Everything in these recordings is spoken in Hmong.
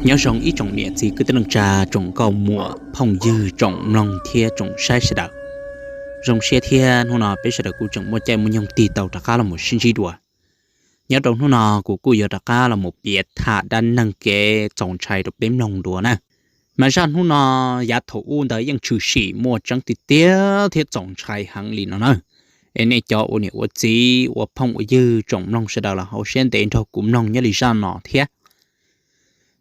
Nyob zoo ib tsoom niam txiv kwv tij neej tsa, tsoom nkauj muam phooj ywg, tsoom mloog thiab tsoom saib sawv daws. Zoo siab thiab hnub no peb sawv daws kuj tseem muaj caij muaj nyoog tig tau rov qab los mus sib ntsib dua. Nyob rau hnub no kuv kuj yuav rov qab los mus piav tham dab neeg kev txaus ntshai rau peb mloog dua na. Mas zaj hnub no yav thaum ub ntawd yeej tshwm sim muaj tseeb tiag tiag thiab txaus ntshai heev li no na. Es nej cov ua niam ua txiv ua phooj ua ywg tsoom mloog sawv daws los hauv siab ntev nrog kuv mloog nyob li zaj no thiab.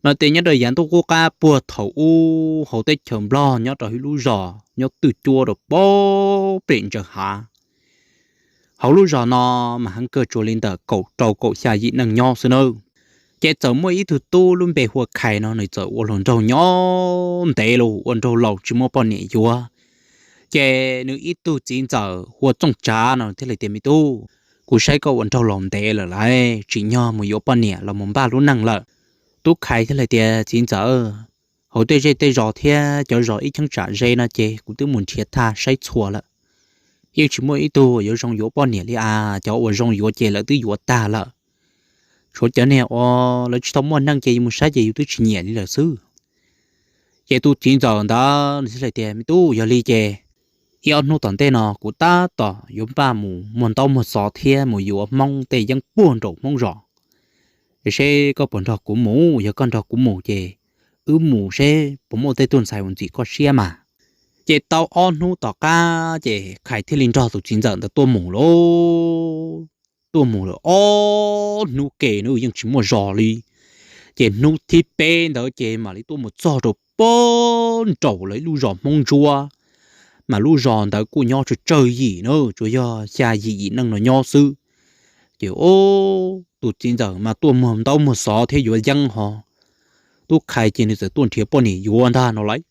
No ces nyob rau yav ntuj qub qab puag thaum ub hauv teb chaws Nplog nyob rau hauv lub zos nyob twj cuab rau pem ntsaws hav. Hauv lub zos no mas heev kawg tsuas li ntawm kaum rau kaum xya yim neej nyob xwb nawb. Ces txawm muaj ib tug tub lub npe hu ua Khais no nws txawm ua hluas nraug nyob ntev los ua nraug laus tsis muaj poj niam yuav. Ces nws ib tug txiv ntxawm hu ua Txooj Tsav no thiaj li tias, Me tub, kuv saib koj ua nraug laus ntev lawm lauj, tsim nyog mus yuav poj niam los mus npaj lub neej lawm. Tub Khais thiaj li tias, Txiv ntxawm, hauv tej zej tej zos thiab cov zos ib cheeb tsam ze no ces kuv twb mus nrhiav tag saib txhua lawm, yeej tsis muaj ib tug yuav zoo yuav poj niam li as, cov uas zoo yuav ces lawv twb yuav tag lawm. Tshuav cov niag uas lawv tsis tau muaj neej ces yus mus saib ces yus twb tsis nyiam li lawm xwb. Ces tus txiv ntxawm ntawd nws thiaj li tias, Me tub, yog li ces ib ob hnub tom ntej no kuv tab tom yuav npaj mus muag ntaub muag xov thiab mus yuav Hmoob tej yeeb puag nraum Hmoob zos. Seb koj puas nrog kuv mus, yog koj nrog kuv mus ces wb mus seb puas muaj tej tug ntxhais uas ntxim koj siab mas. Ces tau ob hnub tom qab ces Khais thiaj li nrog tus txiv ntxawm ntawd tuaj mus lauj. Tuaj mus lawm ob hnub ke nws yeej tsis muaj zos li. Ces hnub thib peb ntawd ces mam li tuaj mus txog rau puag nraum lawv lub zos Hmoob Ntsuab. Mas lub zos ntawd kuj nyob tsawg tsawg yim na, tsuas yog xya yim yim neej no nyob xwb. Ces tus txiv ntxawm mas tuaj muag ntaub muag xov thiab yuav yeeb ho, tub Khais ces nws txawm tuaj nrhiav poj niam yuav ntag no lauj.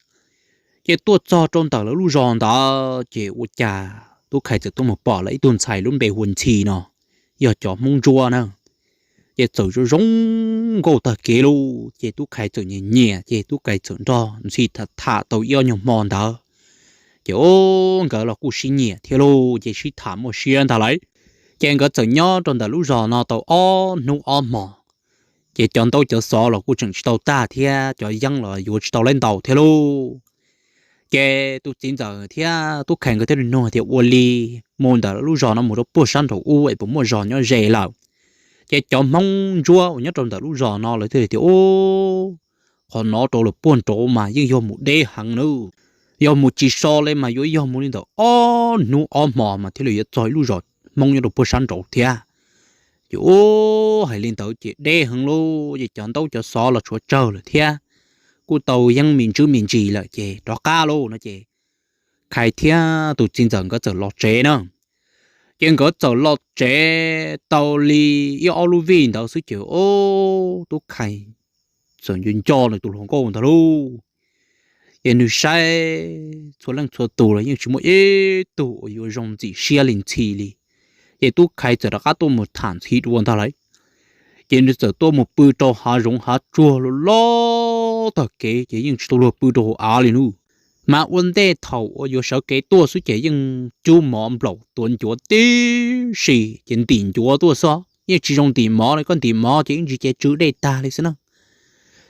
Ces tuaj txog rau ntawm lawv lub zos ntawd ces ua cas tub Khais txawm tuaj mus pom lawv ib tug ntxhais lub npe hu ua Ntxhi no, yog cov Hmoob Ntsuab na. Ces txawm zoo zoo nkauj tag kev lauj, ces tub Khais txawm nyiam nyiam, ces tub Khais txawm nrog Ntxhi tham tham tau ib ob nyuag hmo ntawd. Ces o, nkawd los kuj sib nyiam thiab lauj, ces sib tham muaj siab ntag lauj. Ces nkawd txawm nyob rau ntawm lub zos no tau ob hnub ob hmo. Ces cov ntaub cov xov los kuj tseem tsis tau tag thiab cov yeeb los yuav tsis tau lawm ntau thiab lauj. Ces tus txiv ntxawm thiab tub Khais nkawd thiaj li nug tias, Ua li mus ntawm lub zos no mus rau puag sab nraum ub es puas muaj zos nyob ze lawm? Ces cov Hmoob Ntsuab uas nyob rau ntawm lub zos no lawv thiaj li tias, Ub, qhov no rau lawm puag nraud mas yeej yog mus deb heev na. Yog mus tsis so li mas yuav yog mus li ntawm ob hnub ob hmo mas thiaj li yuav txog ib lub zos Hmoob nyob rau puag sab nraud thiab. Ces ub, hais li ntawd ces deb heev lauj, ces cov ntaub cov xov los tshuav tsawg lawm thiab, kuj tau yeeb me ntsis me ntsis lawm ces rov qab lauj no ces Khais thiab tus txiv ntxawm nkawd txawm los tsev na. Ces nkawd txawm los tsev tau li ib ob lub vij ntawd xwb ces ub, tub Khais txawm nco nco nws tus hluas nkauj ntawd lauj. Ces nws saib txhua leej txhua tus los yeej tsis muaj ib tug uas yuav zoo ntxim siab li Ntxhi li. Ces tub Khais txawm rov qab tuaj mus tham Ntxhi dua ntag lauj. Ces nws txawm tuaj mus pw rau hav zoov hav tsuag loj loj tag kev ces yeej tsis tau luag pw rau hauv av li nawb. Mas ua ntej thaum uas yuav sawv kev tuaj xwb ces yeej cub mov nplaum tuav ncuav tib si ces ntim ncuav tuaj xwb, yeej tsis zoo ntim mov li, koj ntim mov ces ib ntsis ces tsw dej tag li xwb na.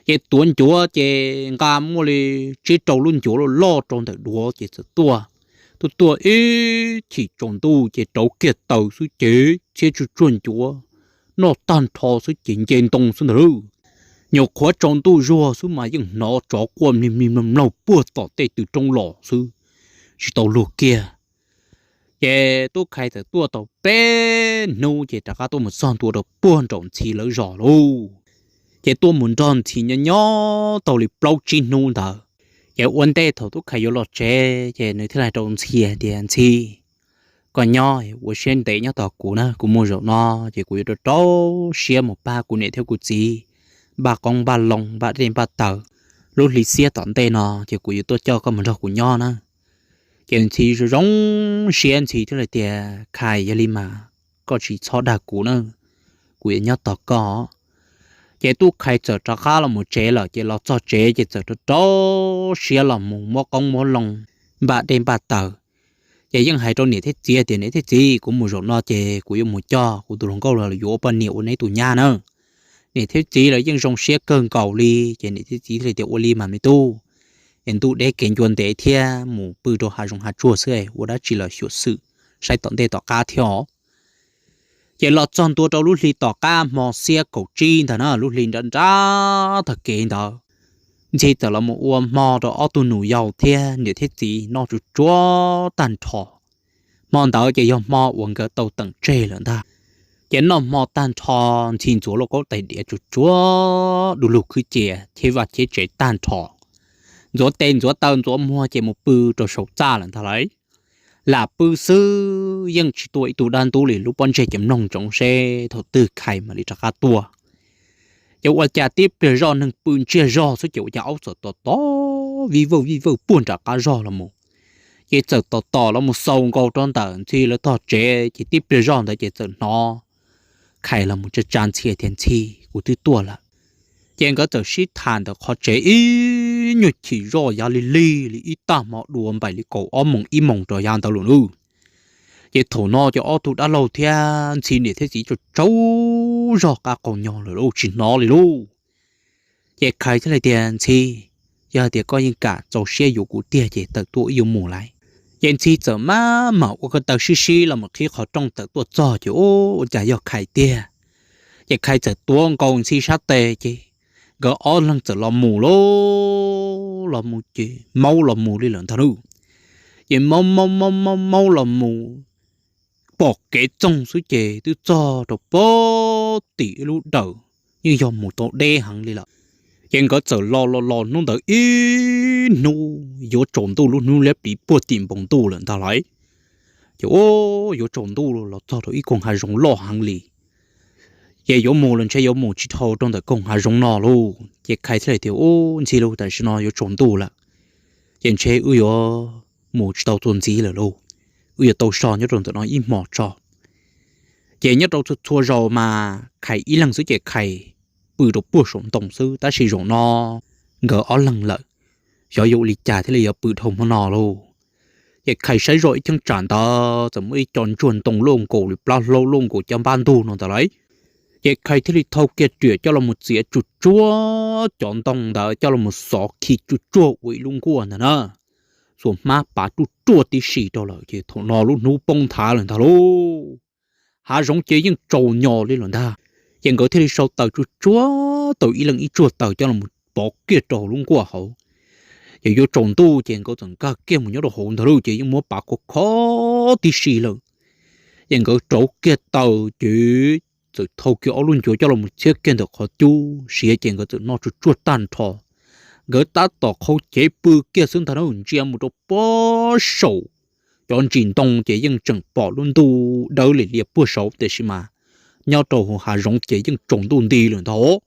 Ces tuav ncuav ces nqa muaj li tsib rau lub ncuav loj loj rau ntawm duav ces txawm tuaj, tuaj tuaj ib chim tsaus ntuj ces rauv kiag taws xwb ces txhiab tsuag tsuag ncuav noj tag nrho xwb ces nce ntoo xwb ntag lauj. Nyuam qhuav tsaus ntuj zuag xwb mas yeej hnov tsov quaj mlig mlig mloog mloog puag tom tej tw roob los xwb, tsis tau luag kiag. Ces tub Khais txawm tuaj tau peb hnub ces rov qab tuaj mus txog ntua rau puag nraum Ntxhi lawv zos lauj. Ces tuaj mus nrog Ntxhi nyob nyob tau li plaub tsib hnub ntawd. Ces ua ntej thaum tub Khais yuav los tsev ces nws thiaj li hais rau Ntxhi hais tias, Ntxhi, koj nyob ua siab ntev nyob tos kuv na, kuv mus zaum no ces kuv yuav rau rau siab mus pab kuv niam thiab kuv txiv npaj qoob npaj loo npaj dej npaj taws. Lub hli xiab tom ntej no ces kuv yuav tuaj coj koj mus nrog kuv nyob na. Ces Ntxhi zoo zoo siab, Ntxhi thiaj li tias, Khais, yog li mas koj tsis txhob dag kuv na, kuv yuav nyob tos koj. Ces tub Khais txawm rov qab los mus tsev lawm, ces los txog tsev ces txawm rau rau siab los mus muab qoob muab loo, npaj dej npaj taws. Ces yeej hais rau niam thiab txiv tias, Niam thiab txiv, kuv mus zaum no ces kuv yuav mus coj kuv tus hluas nkauj los yuav ua poj niam ua neb tus nyab na. Niam thiab txiv lawv yeej zoo siab kawg nkaus li, ces niam thiab txiv thiaj tias, Ua li mas me tub, es ntuj deb kev ncua ntev thiab, mus pw rau hav zoov hav tsuag xwb, ua dab tsi los xyuam xim saib tom ntej tom qab thiab os. Ces los txog ntua rau lub hli tom qab hmo xiab kaum tsib ntag na, lub hli nra nrab tag kev ntawd, Ntxhi txawm los mus ua hmo rau ob tug nus yau thiab niam thiab txiv noj tsuag tsuag tag nrho. Hmo ntawd ces yog hmo uas nkawd tau teem tseg lawm ntag. Ces noj hmo tag nrho, Ntxhi ntxuav lauj kaub tais diav tsuag tsuag du lug khwb cia cheb vaj cheb tsev tag nrho, ntxuav tes ntxuav taw ntxuav muag ces mus pw rau saum txaj lawm ntag lauj. Lam pw xwb yeej tsis tuaj ib tug dab ntub li, lub pob ntseg ces mloog ntsoov seb thaum twg Khais mam li rov qab tuaj. Ces ua cas tib pliag zoj neeg pw ntsiag zog xwb ces ua cas aub txawm tom tom vij vawj vij vawj puag nram qab zog los mus. Ces txawm tom tom los mus xaus nkaus rau ntawm Ntxhi lawv tog tsev, ces tib pliag zoj ntawd ces txawm hnov Khais los mus tsa tsa Ntxhi tias, Ntxhi, kuv twb tuaj lawm. Ces nkawd txawm sib tham ntawm qhov tsev ib nyuag chim zoj yav lig lig li ib tag hmo dua npaum li kaum ob moos ib moos rau yav ntawd lawm nawb. Ces thaum no ces ob tug dab laug thiab Ntxhi niam thiab txiv tsaug tsaug zog qab qaug nyo lawm lauj, tsis hnov li lauj. Ces Khais thiaj li tias, Ntxhi, yog hais tias koj yeej kam txaus siab yuav kuv tiag ces tawm tuaj wb yuav mus lauj. Ces Ntxhi txawm maj mam ua ko taw sib sib los mus qhib qhov rooj tawm tuaj txog ces ua cas yog Khais tiag. Ces Khais txawm tuav nkaus Ntxhi sab tes ces nkawd ob leeg txawm los mus lauj, los mus ces maub los mus li lawm ntag lauj. Ces maub maub maub maub maub los mus pom kev txoog xwb ces twb txog rau pem tim ib lub dawm, yeej yog mus tau deb heev li lawm. Ces nkawd txawm los los los hnub ntawd ib hnub yuav tsaus ntuj, lub hnub liab pliv puag tim npoo ntuj lawm ntag lauj. Ces ua yuav tsaus ntuj los txog rau ib koog hav zoov loj heev li. Ces yuav mus los ntshe yuav mus tsis dhau rau ntawm koog hav zoov no lauj. Ces Khais thiaj li tias, Ub, Ntxhi lauj, tam sim no yuav tsaus ntuj lawm, ces ntshe wb yuav mus tsis tau txuas ntxiv lawm lauj. Wb yuav tau so nyob rau ntawm no ib hmos tso. Ces nyob rau txhua txhua zaus mas Khais ib leeg xwb ces Khais pw rau puag saum ntoo xwb, tab sis zaum no nkawd ob leeg lawm, xyov yuav ua li cas thiaj li yuav pw dhau hmo no lauj. Ces Khais saib zoj ib cheeb tsam ntawd txawm muaj ib co ntsuag ntoo luaj nkaus li plab hlaub, luaj nkaus cov npab ntug no ntawd lauj. Ces Khais thiaj li thau kiag riam coj los mus txiav tsuj tsuag cov ntoo ntawd coj los mus xov khi tsuj tsuag ua ib lub nkuaj ntag na. Xuas hmab pav ruaj ruaj tib si rau lawm ces thaum no lub hnub poob nthav lawm ntag lauj. Hav zoov ces yeej tsaus nyos li lawm ntag. Ces nkawd thiaj li sau taws tsuj tsuag tau ib leeg ib tsuag taws coj los pov kiag rau hauv lub nkuaj hauv. Ces yuav tsaus ntuj ces nkawd txawm nkag kiag mus nyob rau hauv ntag lauj, ces yeej muab pav khov khov tib si lawm. Ces nkawd rauv kiag taws ces txawm thau kiag ob lub ncuav coj los txhiab kiag ntawm qhov cub siav ces nkawd txawm noj tsuj tsuag tag nrho. Nkawd tab tom qhau cev pw kiag xwb ntag na, ntsia mus rau puag saum cov ntsis ntoo ces yeej tseem pom lub ntuj dawb li lias puag saud, tiam sis mas nyob rau hauv hav zoov ces yeej tsaus ntuj nti lawm ntag.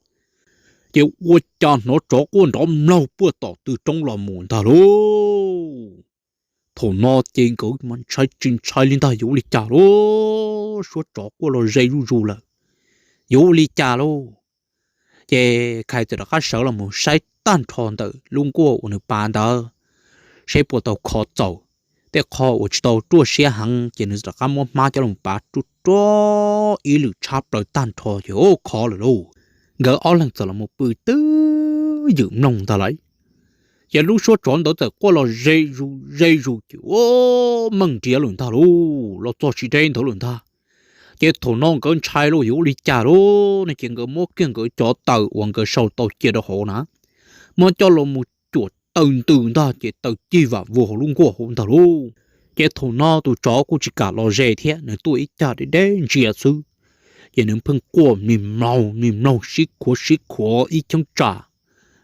Ces ua cas hnov tsov quaj nrov mlaug puag tom tw roob los mus ntag lauj. Thaum no ces nkawd mas ntshai tsis ntshai li ntag, yuav ua li cas lauj, suab tsov quaj los ze zuj zus lawm, yuav ua li cas lauj. Ces Khais txawm rov qab sawv los mus saib tag nrho ntawm lub nkuaj uas nws pav ntawd, saib puas tau khov txaus. Tej qho uas tsis tau ruaj siab heev ces nws rov qab muab hmab coj los pav ruaj ruaj ib lwm tshab plaws tag nrho ces ua khov lawm lauj. Nkawd ob leeg txawm los mus pw twb ywm mloog ntag lauj. Ces lub suab tsov ntawd txawm quaj los ze zus ze zus ces ua meej nriav lawm ntag lauj, los txog tsis deb ntawd lawm ntag. Ces thaum no nkawd ntshai lauj, yuav ua li cas lauj no ces nkawd muab kiag nkawd cov taws uas nkawd sau tau cia rau hauv na, muab coj los mus cuam taws ntws ntag ces taws cig vam vuag hauv lub nkuaj hauv ntag lauj. Ces thaum no tus tsov kuj tsis kam los ze thiab, nws tuaj ib cag deb deb ntsia xwb, ces nws pheej quaj mis mlaug mis mlaug sib khuav sib khuav ib cheeb tsam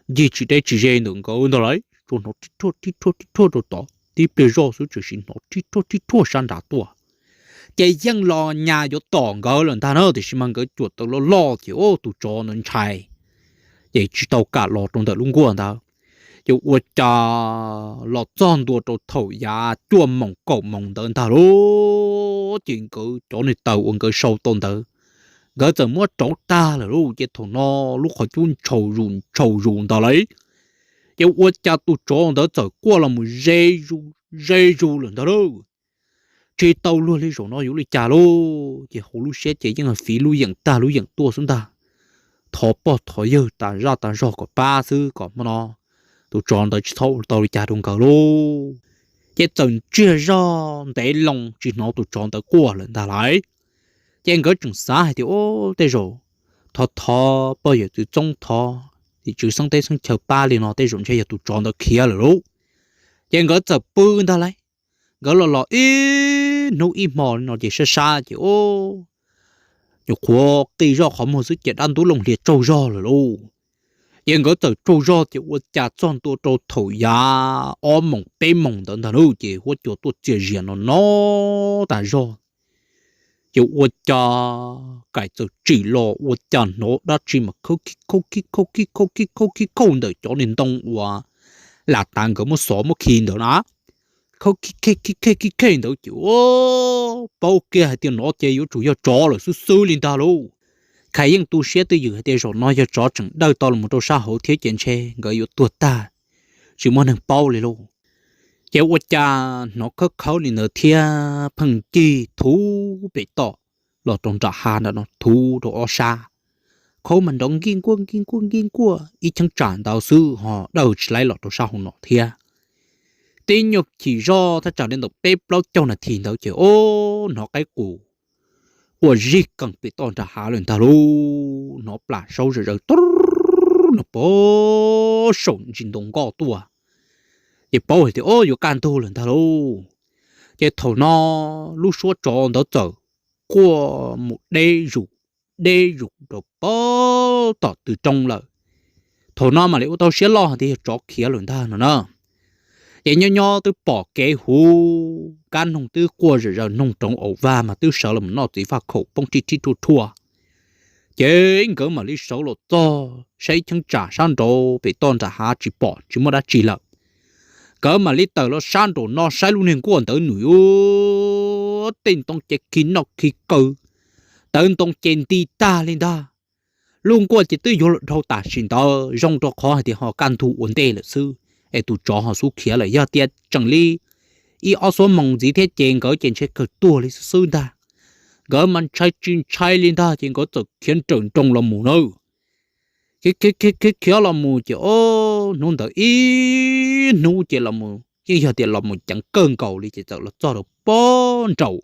ncig tsis deb tsis ze ntawm nkawd ntag lauj, tsuas hnov rib rhuaj rib rhuaj rib rhuaj rau tod, tib pliag zoj xwb tseem sim hnov rib rhuaj rib rhuaj sab nrad tuaj. Ces yeej los nyas yuav tom nkawd lawm ntag na, tiam sis mas nkawd cuam taws loj loj ces tus tsov ntawd ntshai, ces tsis tau kam los rau ntawm lub nkuaj ntawd. Ces ua cas los txog ntua rau thaum yav cuaj moos kaum moos ntawd ntag lauj, ces nkawd cov niag taws uas nkawd sau tau ntawd, nkawd txawm muab rauv tag lawm lauj. Ces thaum no lub qhov cub ntshaus zus ntshaus zus ntawd lawm, ces ua cas tus tsov ntawd txawm quaj los mus ze zus ze zus lawm ntag lauj. Tsis tau luag li, zaum no yuav li cas lauj? Ces hauv lub siab ces yeej fiv lub yeem tag lub yeem tuaj xwb ntag. Thov pog thov yawg tas zaj tas zog kom pab xwb, kom hmo no tus tsov ntawd tsis txhob ua tau li cas rau nkawd lauj. Ces txawm ntsiag zog ntev loo tsis hnov tus tsov ntawd quaj lawm ntag lauj. Ces nkawd tseem xav hais tias, Ub, tej zaum thov thov pog yawm txwv txoob, thov tim tswv xeeb teb xeeb chaw pab li no, tej zaum ntshe yog tus tsov ntawd khiav lawm lauj. Ces nkawd txawm pw ntag lauj. Nkawd los los ib hnub ib hmo li no ces sab sab ces, ub, nyuam qhuav qi zoj qhov muag xwb ces dab ntub looj hlias tsaug zog lawm lauj. Ces nkawd txawm tsaug zog ces ua cas txog ntua rau thaum yav ob moos peb moos ntawd ntag lauj, ces huab cua tuaj txias zias no no tas zog. Ces ua cas Kaim txawm tsim los ua cas hnov dab tsi mas khawb khib khauj khib khauj khib khauj khib khauj khib khauj ntawm cov niag ntoo uas lam tav nkawd muab xov muab khi ntawd na. Khawb khib khej khib khej khib khej ntawd ces paub kiag hais tias no ces yuav tsum yog tsov lawm xwb xwb li ntag lauj. Kaim yeej tu siab twj ywm hais tias zaum no yog tsov tseem dawj tau los rau sab hauv thiab ces ntshe nkawd yuav tuag tag, tsis muaj neeg paub li lauj. Ces ua cas hnov khawb khawb li ntawd thiab pheej ncig thuv pem toj los rau nram hav ntawm no, thuv rau ob sab. Khawb mas nrov nkij nkuaj nkij nkuaj nkij nkuaj ib cheeb tsam ntawd xwb ho dawj tsis laib los rau sab hauv no thiab. Tib nyuag chim zoj thaj tsam li ntawm peb plaub caug nas this ntawd ces ub, hnov qaib qus quaj zij qees pem toj nram hav lawm ntag lauj. Hnov plam saub zawm zaws tu no pem saum ntsis ntoo nkoj tuaj, ces paub hais tias ub, yuav kaj ntug lawm ntag lauj. Ces thaum no lub suab tsov ntawd txawm quaj mus deb zus deb zus rau pem tom tw roob lawm. Thaum no mam li ua tau siab loj hais tias yog tsov khiav lawm ntag no na. Ces nyob nyob twb pom kev huv, kab noog twb quaj zawm zaws noog roov aus vag mas twb sawv los noj txiv faj khaum poob rib rib rhuaj rhuaj. Ces nkawd mam li sawv los txog saib cheeb tsam sab nraud pem toj nram hav tsis pom tsis muaj dab tsi lawm. Nkawd mam li tawm los sab nraum no saib lub niag nkuaj ntawd nws ub, tej ntoo ces khi noj khi kaw, tawv ntoo ces nti tag li ntag. Lub nkuaj ces twb yuav luag dhau tam sim ntawd zoo rau qhov hais tias ho kaj ntug ua ntej lawm xwb, es tus tsov ho xub khiav lawm. Yog tias tseem li ib ob xuab moos ntxiv thiab ces nkawd ces ntshe kawg tuag li xwb xwb ntag. Nkawd mas ntshai tsis ntshai li ntag ces nkawd txawm khiav nrawm nroos los mus na. Khiav khiav khiav khiav los mus ces hnub ntawd ib hnub ces los mus yeej yog tias los mus ceev kawg nkaus li ces txawm los txog rau pem nraum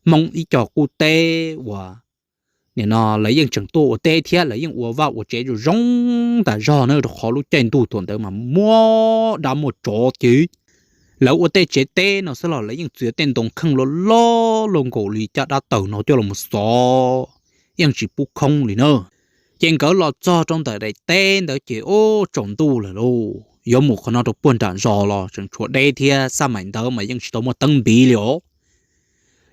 Hmoob ib co qub teb uas nim no lawv yeej tseem tuaj ua teb thiab lawv yeej ua vaj ua tsev zoo zoo tas zog na, rau qhov lub caij ntuj thaum ntawd mas muaj dab muaj tsov ces lawv ua tej tsev teb no xwb los lawv yeej txiav tej ntoo kheej loj loj loj nkaus li caj dab taws no coj los xov, yeej tsis pub khoob li na. Ces nkawd los txog rau ntawm daim teb ntawd ces ub, tsaus ntuj lawm lauj, yuav mus qhov no rau puag nram zos los tseem tshuav deb thiab, xaj maim ntawd mas yeej tsis tau muaj teeb npiv li os.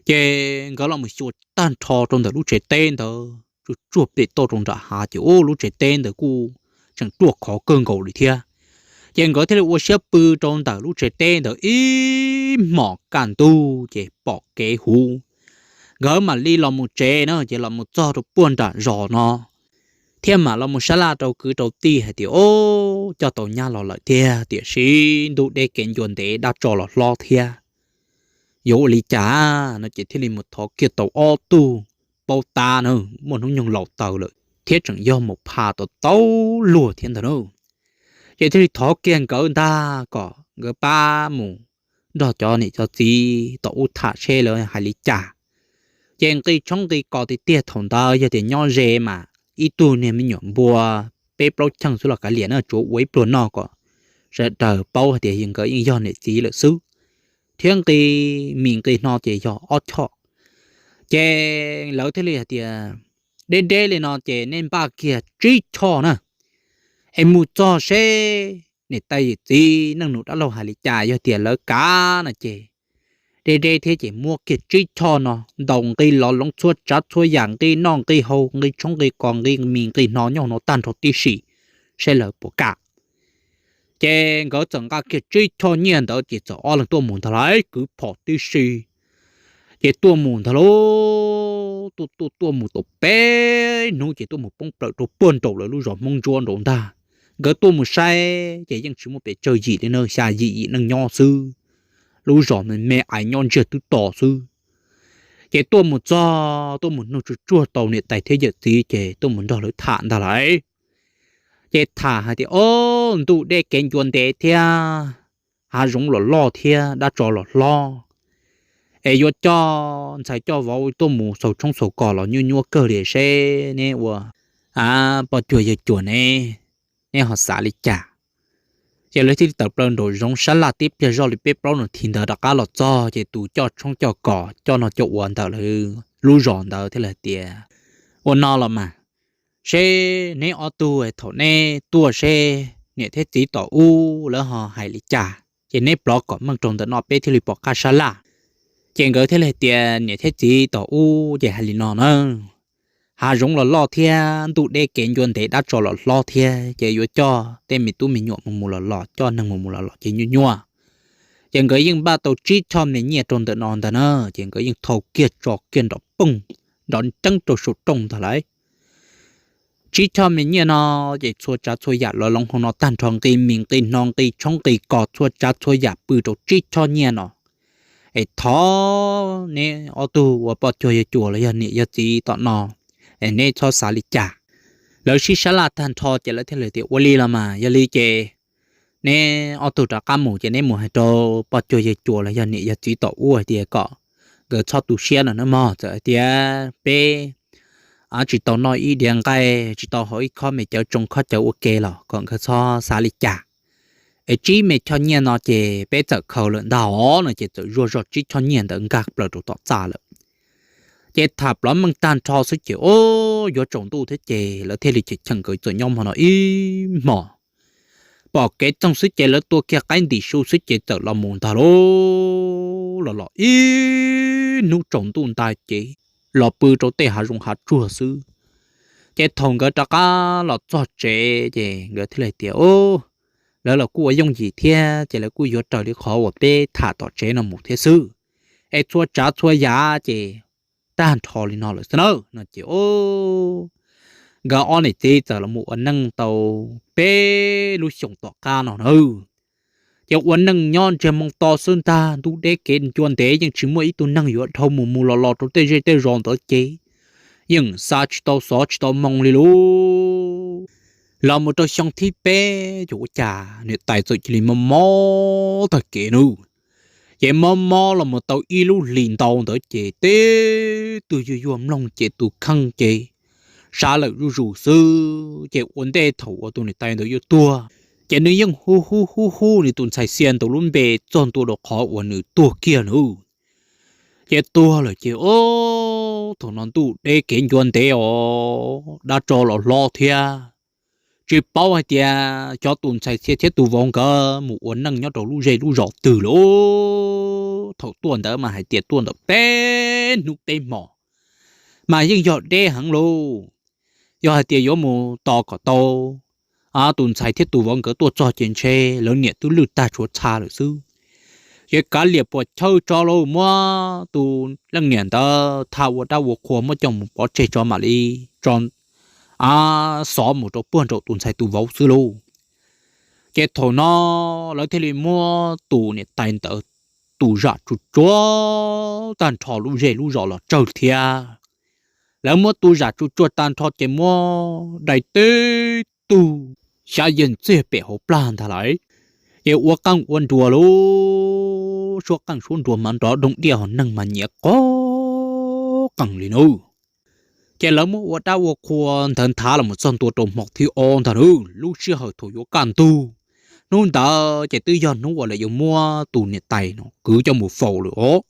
Ces nkawd los mus xyuas tag nrho rau ntawm lub tsev teb ntawd tsuag tsuag pem toj rau nram hav ces ub, lub tsev teb ntawd kuj tseem ruaj khov kawg nkaus li thiab. Ces nkawd thiaj li ua siab pw rau ntawm lub tsev teb ntawd ib hmos kaj ntug ces pom kev huv. Nkawd mam li los mus tsev na, ces los mus txog rau puag nram zos no thiab mam los mus sab laj rau kwv rau tij hais tias, Ob, coj tau nyab los lawm tiag, tiam sis ntuj deb kev ncua ntev dab tsov los hlob thiab, yuav ua li cas? No ces thiaj li mus thov kiag tau ob tug paub tab na, muaj hnub nyoog laus taws lawm thiab tseem yog mus pha tau tau luag thiab ntag na. Ces thiaj li thov kiag nkawd ntag kom nkawd pab mus nrog cov niam cov txiv tom ub tham seb lawv hais li cas. Ces nqi tshoob nqi kos tiag tiag thaum ntawd yog tias nyob ze mas ib tug niag me nyuam npua peb plaub cheej xwb los kav liam na, tsuav ua ib pluag noj kom sawv daws paub hais tias nkawd yeej yog niam txiv lawm xwb, thiab nqi mis nqi hno ces yog ob choj. Ces lawv thiaj li hais tias, Deb deb li no ces nej npaj kiag tsib choj na, es mus txog seb niam tais yawm txiv neej nus dab laug hais li cas, yog tias lawv kav no ces deb deb thiab ces muab kiag tsib choj no ntaus nqi lov loov txhua tsav txhua yam, nqi noj nqi haus, nqi tshoob nqi kos, nqi mis nqi hno nyob no tag nrho tib si, seb lawv puas kam. Ces nkawd txawm nqa kiag tsib choj nyiaj ntawd ces txawm ob leeg tuaj mus ntag lauj, kwv phom tib si. Ces tuaj mus ntag lauj, tuaj tuaj tuaj mus tau peb hnub ces tuaj mus poob plaws rau puag nraum lawv lub zos Hmoob Ntsuab nraud ntag. Nkawd tuaj mus saib ces yeej tsis muaj pes tsawg, yim li neej xya yim yim neej nyob xwb, lub zos me me ais nyob ntsiag twb to xwb. Ces tuaj mus txog tuaj mus nug tsuag tsuag tau niam tais thiab yawm txiv ces tuaj mus nrog lawv tham ntag lauj. Ces tham hais tias, Ob, ntuj deb kev ncua ntev thiab, hav zoov los loj thiab dab tsov los hlob, es yuav coj ntxhais coj vauv tuaj mus xaus tshoob xaus kos los nyuaj nyuaj kawg li seb neb ua poj cuag yawg cuas ne, neb ho xav li cas? Ces lawv thiaj li tawm plaws nraum zoov sab laj tib pliag zoj li peb plaub nas this ntawd rov qab los txog ces tus coj tshoob coj kos coj noj coj ua ntawm lawv lub zos ntawd thiaj li hais tias, Ua no los mas, seb neb ob tug thaum neb tuaj seb niam thiab txiv tom ub lawv ho hais li cas, ces neb plov kom meej rau ntawm no peb thiaj li pom qab sab laj. Ces nkawd thiaj li hais tias, Niam thiab txiv tom ub ces hais li no na, hav zoov los loj thiab ntuj deb kev ncua ntev dab tsov los hlob thiab ces yuav coj tej me tub me nyuam mus mus los los, coj neeg mus mus los los ces nyuaj nyuaj. Ces nkawd yeej npaj tau tsib choj me nyiaj rau ntawm no ntag na, ces nkawd yeej thau kiag tso kiag nrov pooj nrov nreeb rau saum rooj ntag lauj. Tsib choj me nyiaj no ces txhua tsav txhua yam los loo hauv no tag nrho, nqi mis nqi hno nqi tshoob nqi kos txhua tsav txhua yam pw rau tsib choj nyiaj no. Es thov neb ob tug ua poj cuag yawg cuas los yog niam yog txiv tom no, es neb txhob xav li cas. Lawv sib sab laj tag nrho ces lawv thiaj li tias, Ua li los mas, yog li ces neb ob tug rov qab mus ces neb mus hais rau poj cuag yawg cuas los yog niam yog txiv tom ub hais tias kom nkawd txhob tu siab no nawb mog. Txawm hais tias peb tsis tau noj ib diav nqaij, tsis tau haus ib khob me cawv tsoo khob cawv ua ke los kom nkawd txhob xav li cas. Es tsib me choj nyiaj no ces peb txawm khaws lawm ntag os no ces txawm zuaj zoj tsib choj nyiaj ntawd nkag plaws rau tom txaj lawm. Ces tham plov meej tag nrho xwb ces, o, yuav tsaus ntuj thiab ces lawv thiaj li cheem nkawd txawm nyob hmo no ib hmos. Pom kev txoog xwb ces lawv tua kiag qaib ntim su xwb ces txawm los mus ntag lauj. Los los ib hnub tsaus ntuj ntais ces los pw rau tej hav zoov hav tsuag xwb. Ces thaum nkawd rov qab los txog tsev ces nkawd thiaj li tias, Lawv los kuj ua yooj yim thiab ces lawv kuj yuav raws li qhov uas peb tham tom tsev no mus thiab xwb. Es txhua tsav txhua yam ces tag nrho li no lawm xwb na no ces, o, nkawd ob niam txiv txawm los mus ua neej tau peb lub xyoos tom qab no na. Ces ua neej nyob ntsiag moo to xwb ntag, ntuj deb kev ncua ntev yeej tsis muaj ib tug neeg yuav dhau mus mus los los rau tej zej tej zos ntawd ces yeej xa tsis tau xov tsis tau moo li lauj. Los mus rau xyoo thib peb ces ua cas niam tais txawm cia li mob mob tag kev nawb. Ces mob mob los mus tau ib lub hlis ntau ntawd ces teb twg yuag yuag mloog ces tus kheej ces sab lawm zuj zus xwb. Ces ua ntej thaum uas tus niam tais ntawd yuav tuag ces nws yeej hu hu hu hu nws tus ntxhais Xia ntawd lub npe txog ntua rau qhov uas nws tuag kiag nawb. Ces tuag lawm ces, o, thaum no ntuj deb kev ncua ntev os, dab tsov los hlob thiab. Tsis paub hais tias cov tus ntxhais Xia thiab tus vauv nkawd mus ua neej nyob rau lub zej lub zos twg lawm. Thaum tuaj ntawd mas hais tias tuaj ntawm peb hnub peb hmos mas yeej yog deb heev lauj. Yog hais tias yuav mus tos kom tau tus ntxhais thiab tus vauv nkawd tuaj txog ces ntshe lawv niam twb lwj tag tshuav txha lawm xwb. Ces kav liam puas chawj tso lauj, muab tus leej niam ntawd tha ua dab ua qhua muab coj mus pov tseg tso mam li tso xov mus rau puag nraum tus ntxhais tus vauv xwb lauj. Ces thaum no lawv thiaj li muab tus niam tais ntawd tus zam tsuag tsuag tag nrho lub zej lub zos los tsawg thiab. Lawv muab tus zam tsuag tsuag tag nrho ces muab dai teb tug xyab yeeg txiag pem hauv plag ntag lauj. Ces ua qeej ua nruas lauj, suab qeej suab nruas mas nrov doog diaj hos neeg mas nyiav qo qeej li nawb. Ces lawv muab ua dab ua qhua ntawd nthav los mus txog ntua rau hmo thib ob ntag nawb, lub sij hawm thaum yuav kaj ntug. Hnub ntawd ces twb yog hnub uas lawv yuav muab tus niam tais no kwv coj mus faus lawm os.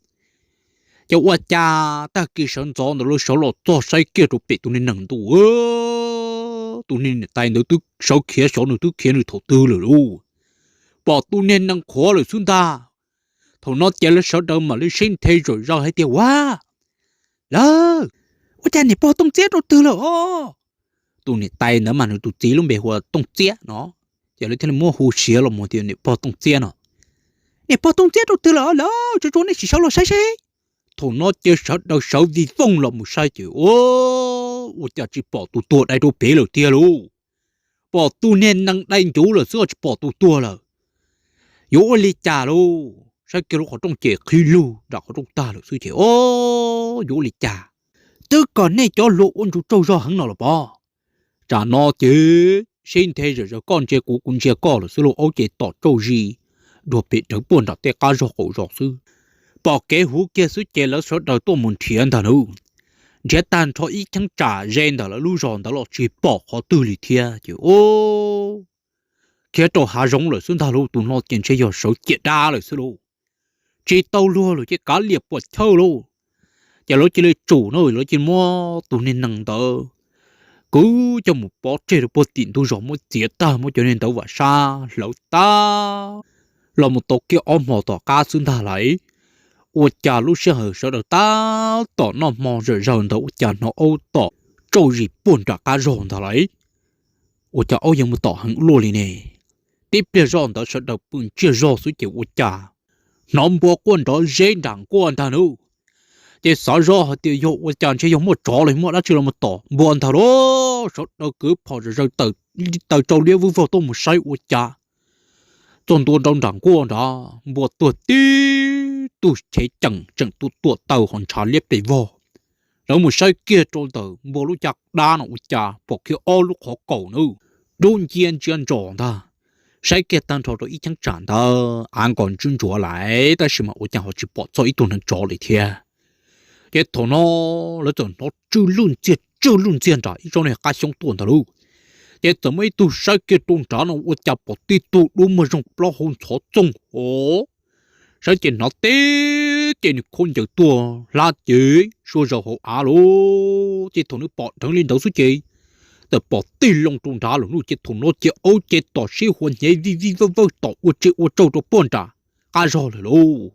Ces ua cas tag kis sawv ntxov ntawd lawv sawv los txog saib kiag rau pem tus niag nees ntuj, tus niag niam tais ntawd twb sawv khiav xyov nws twb khiav nws thaum twg lawm lauj. Pom tus niag nees qhuav lawm xwb ntag. Thaum no ces lawv sawv daws mam li sib nthe zom zaws hais tias, Ua, lawv, ua cas niam pog Tooj Txiab rau twg lawm os? Tus niam tais ntawd mas nws tus txiv lub npe hu ua Tooj Txiab no. Ces lawv thiaj li muab hu siav los mus tias niam pog Tooj Txiab no. Niam pog Tooj Txiab rau twg lawm os lawv? Tsuas tsuas nej sim sawv los saib seb. Thaum no ces sawv daws sawv vij vooj los mus saib ces ua, ua cas tsis pom tus tuag dai rau pem lawm tiag lauj. Pom tus niag nees dai ncuv lawm xwb tsis pom tus tuag lawm. Yuav ua li cas lauj? Saib kiag lub qhov rooj ces qhib lug nram qhov rooj tag lawm xwb ces o, yuav ua li cas? Twb kom nej cov hluas ua ntsuj tsaug zog heev no los pob. Tsam no ces sib nthe zom zaws, koj ntsia kuv kuv ntsia koj lawm xwb lauj. Aub ces tom tsauj zis dua pem rawv puag nram tej qab zog qaum zos xwb. Pom kev huv kiag xwb ces lawv sawv daws tuaj mus nrhiav ntag lauj. Nrhiav tag nrho ib cheeb tsam ze ntawm lawv lub zos ntawd los tsis pom qhov twg li thiab ces o, khiav rau hav zoov lawm xwb ntag lauj. Tus no ces ntshe yog sawv ciam dab lawm xwb lauj. Tsis tau luag lawm ces kav liam puam chawj lauj. Ces lawv cia li tsum no lawv cia li muab tus niag nees ntawd kwv coj mus pov tseg rau puag tim ntug zos, muab txiav tag muab cov niag ntawd vam sab hlawv tag los mus tau kiag ob hmo tom qab xwb ntag lauj. Ua cas lub sij hawm sawv daws tab tom noj hmo zom zaws ntawd ua cas hnov aub tom tsauj zis puag nram qab zog ntag lauj. Ua cas aub yeej mus tom heev luaj li ne? Tib pliag zoj ntawd sawv daws pw ntsiag zog xwb ces ua cas hnov npua quaj nrov zeb nram nkuaj ntag lauj. Ces xav zoj hais tias yog ua cas ntshe yog muaj tsov los muaj dab tsi los mus tom npua ntag lauj. Sawv daws kwv phom zom zaws taws rau liab vwj vog tuaj mus saib ua cas txog ntua rau nram nkuaj nrad npua tuag tib tug chev cees tseem tuam taws ho ntshav liab pes vog. Lawv mus saib kiag rau ntawm npua lub caj dab no ua cas pom kiag ob lub qhov kaus na dub ncia ntsia ntsos ntag. Saib kiag tag nrho rau ib cheeb tsam ntawd av nkos ntswb ntsuav lawm tab sis mas ua cas ho tsis pom txog ib tug neev tsov li thiab. Ces thaum no lawv txawm hnov tsw lwj ntxiag tsw lwj ntxiag nram ib tsob niag qab xyoob tuaj ntag lauj. Ces txawm muaj ib tug saib kiag rau nrad no ua cas pom tib tug dub muag zoo plaub hau ntxhov txoog hov. Saib ces hnov teb ces nws khaub ncaws tuaj hlab cev suab zaws hauv av lauj. Ces thaum nws pom dheev li ntawd xwb ces txawm pom tig loo rau nrad lawm lauj. Ces thaum no ces aub ces tom sib huas hnyev vij vij vawj vawj tom ua tsi ua tsaug rau puag nram qab zog lawm lauj.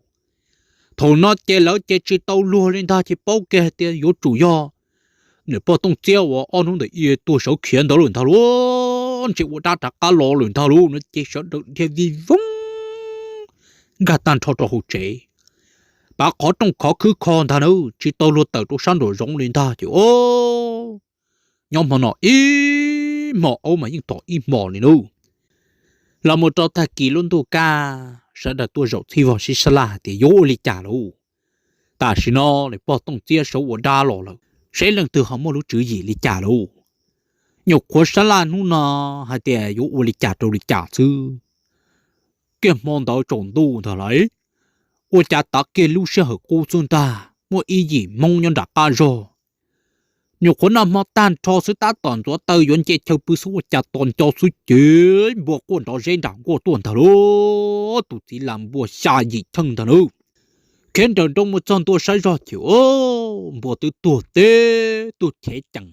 Thaum no ces lawv ces tsis tau luag li ntag ces paub kiag hais tias yuav tsum yog niam pog Tooj Txiab uas ob hnub ntawm ib tuag sawv khiav ntawd lawm ntag lauj. Ntshe ua dab rov qab los lawm ntag lauj no ces sawv daws dhia vij voog nkag tag nrho rau hauv tsev, pav qhov rooj khov khwb kho ntag na, tsis tau luag tawm rau sab nraum zoov li ntag ces o, nyob hmo no ib hmos aub mas yeej tom ib hmos li lauj. Los mus rau tag kis lub ntuj kaj, sawv daws tuaj zaum txhij vog sib sab laj hais tias yuav ua li cas lauj. Tam sim no niam pog Tooj Txiab sawv ua dab los lawm, seb leej twg ho muaj lub tswv yim li cas lauj. Nyuam qhuav sab laj hnub no hais tias yuav ua li cas rau li cas xwb. Kiag hmo ntawd tsaus ntuj ntag lauj, ua cas tav kiag lub sij hawm qub xwb ntag muaj ib yim Hmoob nyob nram qab zog. Nyuam qhuav noj hmo tag nrho xwb tab tom ntxuav taw yuav nce chaw pw xwb ua cas tos nco xwb ces npua quaj nrov zeb nram nkuaj tuaj ntag lauj. Tus txiv las npua xya yim cheej ntag lauj. Khiav nrawm nroos mus txog ntua saib zog ces o, npua twb tuag tib tug chev cees,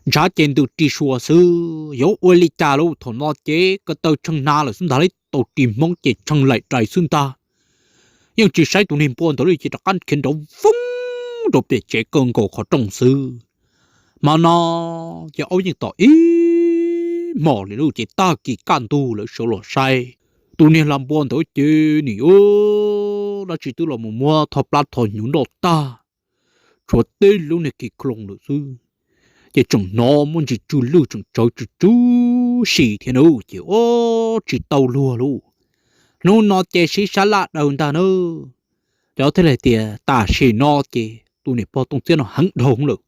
ntshav ces ntws ris sua xwb. Yuav ua li cas lauj, thaum no ces ko taw tshee hnav lawm xwb ntag lauj, tau ris Hmoob ces tshee laim rais xwb ntag. Yeej tsis saib tus niag npua ntawd li ces rov qab khiav nrov voog rau pem tsev kaw nkaus qhov rooj xwb. Hmo no ces aub yeej tom ib hmos li lauj ces tag kis kaj ntug lawv sawv los saib, tus niag las npua ntawd ces nim u dab tsi twb los mus muab thoj plab thoj hnyuv noj tag, tshuav tib lub niag kis khloos lawm xwb. Ces tseem hnov muaj ntsis tsw lwj tseem tsawv tsw tsw si thiab na ces o, tsis tau luag lauj. Hnub no ces sib sab laj daws ntag na. Cov thiaj li tias tam sim no ces tus niam pog Tooj Txiab no heev dhau lawm,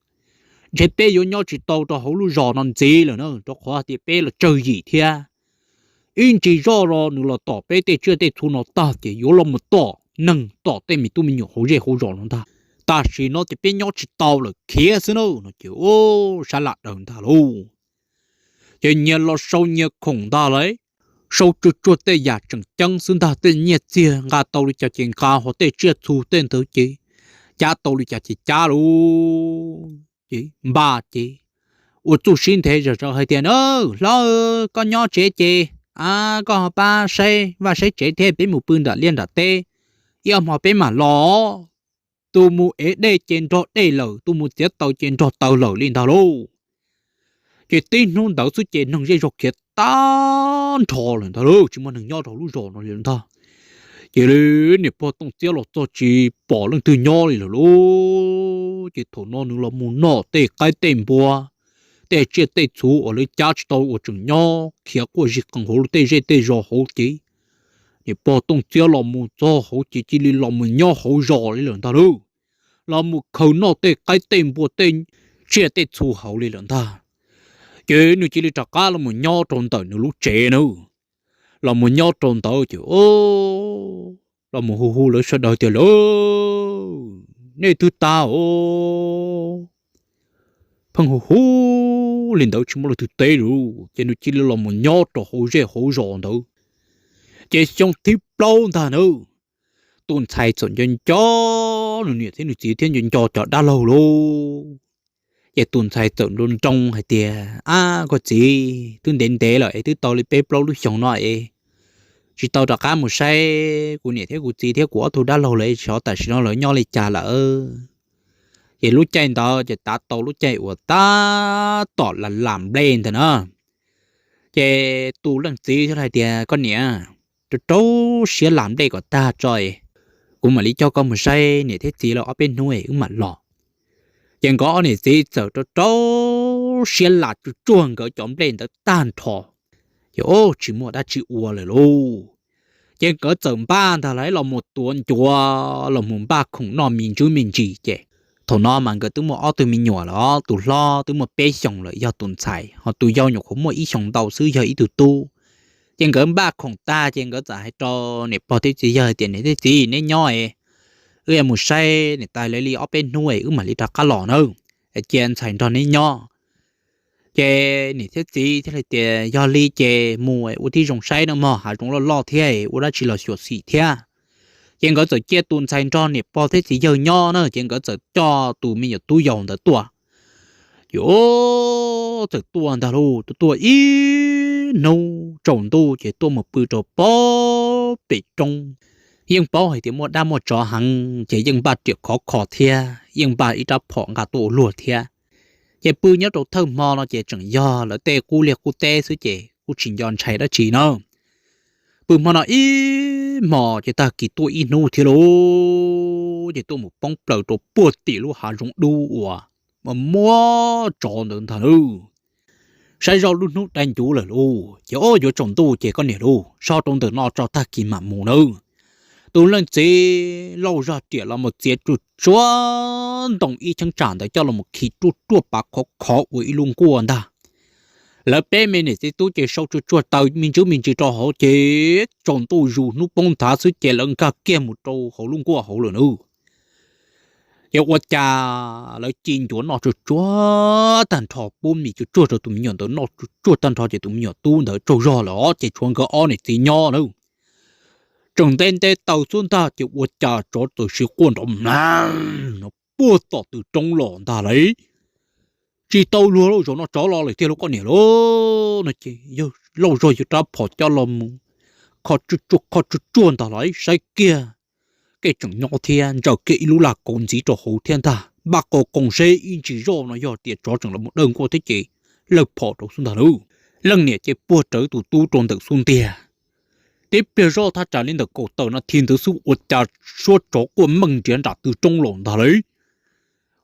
ntshe peb yuav nyob tsis tau rau hauv lub zos no ntxiv lawm na, rau qhov tias peb los tsawg yim thiab. Ib ntsis zoj los nws los tom peb tej tsiaj tej txhu no tag ces yuav los mus tom neeg tom tej me tub me nyuam hauv zej hauv zos no ntag. Tam sim no ces peb nyob tsis tau lawm khiav xwb na no ces o, sab laj daws ntag lauj. Ces nyias los sau nyias khoom ntag lauj, sau tsuag tsuag tej yam tseem ceeb xwb ntag, tej nyiaj txiag nqa tau li cas ces nqa, ho tej tsiaj txhu tej ntawd ces cab tau li cas ces cab lauj. Ces npaj ces ua txuj sib nthe zom zaws hais tias, Hlob, koj nyob tsev ces koj ho pab saib vaj saib tsev thiab peb mus pw nram liaj nram teb, ib ob hmo peb mam los. Tus mus ev dej ces nrog dej lawm, tus mus txiav taws ces nrog taws lawm li ntag lauj. Ces tib hnub ntawd xwb ces neeg zej zog khiav tag nrho lawm ntag lauj, tsis muaj neeg nyob rau lub zos no li ntag. Ces niam pog Tooj Txiab los txog tsis pom leej twg nyob li lawm lauj. Ces thaum no nws los mus noj tej qaib tej npua, tej tsiaj tej txhu uas lawv cab tsis tau uas tseem nyob khiav quaj zig qees hauv tej zej tej zos hauv ces niam pog Tooj Txiab los mus txog hauv ces cia li los mus nyob hauv zos li lawm ntag lauj. Los mus khaws noj tej qaib tej npua tej tsiaj tej txhu hauv li lawm ntag. Ces nws cia li rov qab los mus nyob rau ntawm nws lub tsev na. Los mus nyob rau ntawd ces los mus hu hu lawv sawv daws tias, Lauj, nej twb tag os. Pheej hu hu li ntawd tsis muaj leej twg teb lauj, ces nws cia li los mus nyob rau hauv zej hauv zos ntawd. Ces xyoo thib plaub ntag na, tus ntxhais txawm nco nco nws niam thiab nws txiv thiab nco nco cov dab laug lauj. Ces tus ntxhais txawm nroo nroo hais tias, Ab, koj txiv, twb ntev ntev lawm es twb tau li peb plaub lub xyoos no es tsis tau rov qab mus saib kuv niam thiab kuv txiv thiab kuv ob tug dab laug lawm, xyov tam sim no lawv nyob li cas lawm. Ces lub caij ntawd ces tav tau lub caij uas tab tom lam lam nplej ntag na. Ces tus leej txiv thiaj hais tias, Koj niam, rau rau siab lam nplej kom tag tso, kuv mam li coj koj mus saib niam thiab txiv lawv ob peb hnub es wb mam los. Ces nkawd ob niam txiv txawm rau rau siab lam tsuj tsuag nkawd cov nplej ntawd tag nrho. Ces tsis muaj dab tsi ua lawm lauj. Ces nkawd txawm npaj ntag lauj, los mus tuav ncuav los mus npaj khoom noj me ntsis me ntsis ces thaum no mas nkawd twb muaj ob tug me nyuam lawm, tus hlob twb muaj peb xyoos lawm yog tus ntxhais, ho tus yau nyuam qhuav muaj ib xyoos ntau xwb yog ib tug tub. Ces nkawd npaj khoom tag ces nkawd txawm hais rau niam pog thiab txiv yawg hais tias, Niam thiab txiv, neb nyob es wb yuav mus saib niam tais lawv li ob peb hnub es wb mam li rov qab los nawb. Cia ntxhais nrog neb nyob. Ces niam thiab txiv thiaj li tias, Yog li ces mus ua tib zoo saib nawb mog, hav zoov loj loj thiab ua dab tsi los xyuam xim thiab. Ces nkawd txawm cia tus ntxhais nrog niam pog thiab txiv yawg nyob na, ces nkawd txawm coj tus me nyuam tub yau ntawd tuaj. Ces txawm tuaj ntag lauj, tuaj tuaj ib hnub tsaus ntuj ces tuaj mus pw rau pem roob. Yeej paub hais tias muaj dab muaj tsov heev ces yeej npaj riam khov kho thiab yeej npaj ib rab phom nqa tuaj ua luag thiab. Ces pw nyob rau thawj hmo no ces tseem yog lawv tej qub liaj qub teb xwb ces kuj tsis nco ntshai dab tsi na. Pw hmo no ib hmos ces tag kis tuaj ib hnub thiab lauj, ces tuaj mus poob plaws rau puag tim lub hav zoov dub uas muaj tsov ntawd ntag lauj. Saib zoj lub hnub dai ncuv lawm lauj, ces o yuav tsaus ntuj ces koj niam lauj, so rau ntawm no tso tag kis mam mus nawb. Tus leej txiv lauj zog riam los mus txiav tsuj tsuag ntoo ib cheeb tsam ntawd coj los khi ruaj ruaj pav khov khov ua ib lub nkuaj ntag. Lawv peb me niam txiv tub ces sau tsuj tsuag taws me ntsis me ntsis rau hauv ces tsaus ntuj zus hnub poob nthav xwb ces lawv nkag kiag mus rau hauv lub nkuaj hauv lawm nawb. Ces ua cas lawv ci ncuav noj tsuj tsuag tag nrho, pub mis tsuj tsuag rau tus me nyuam ntawd noj tsuj tsuag tag nrho ces tus me nyuam tub ntawd tsaug zog lawm os, ces tshuav nkawd ob niam txiv nyob nawb. Tseem nte nte taws xwb ntag ces ua cas tsov txawm sis quaj nrov mlav no puag tom tw roob los ntag lauj. Tsis tau luag lauj, zaum no tsov los lawm tiag lauj koj niam lauj. No ces yawg lauj zog yuav rab phom coj los mus kho tsuj tsuag kho tsuj tsuag ntag lauj, saib kiag, kev tseem nyob thiab ntsaws kiag ib lub laj kaus ntxiv rau hauv thiab ntag, npaj qos qoos seb ib ntsis zoj no yog tias tsov tseem los mus dawj nkuaj thiab ces lawg phom rau xwb ntag lauj. Leej niam ces puag rawv tus tub rau ntawm xub ntiag. Tib pliag zoj thaj tsam li ntawm kaum tawm no thiab ntawd xwb ua cas suab tsov quaj meej nriav nram tw roob los ntag lauj.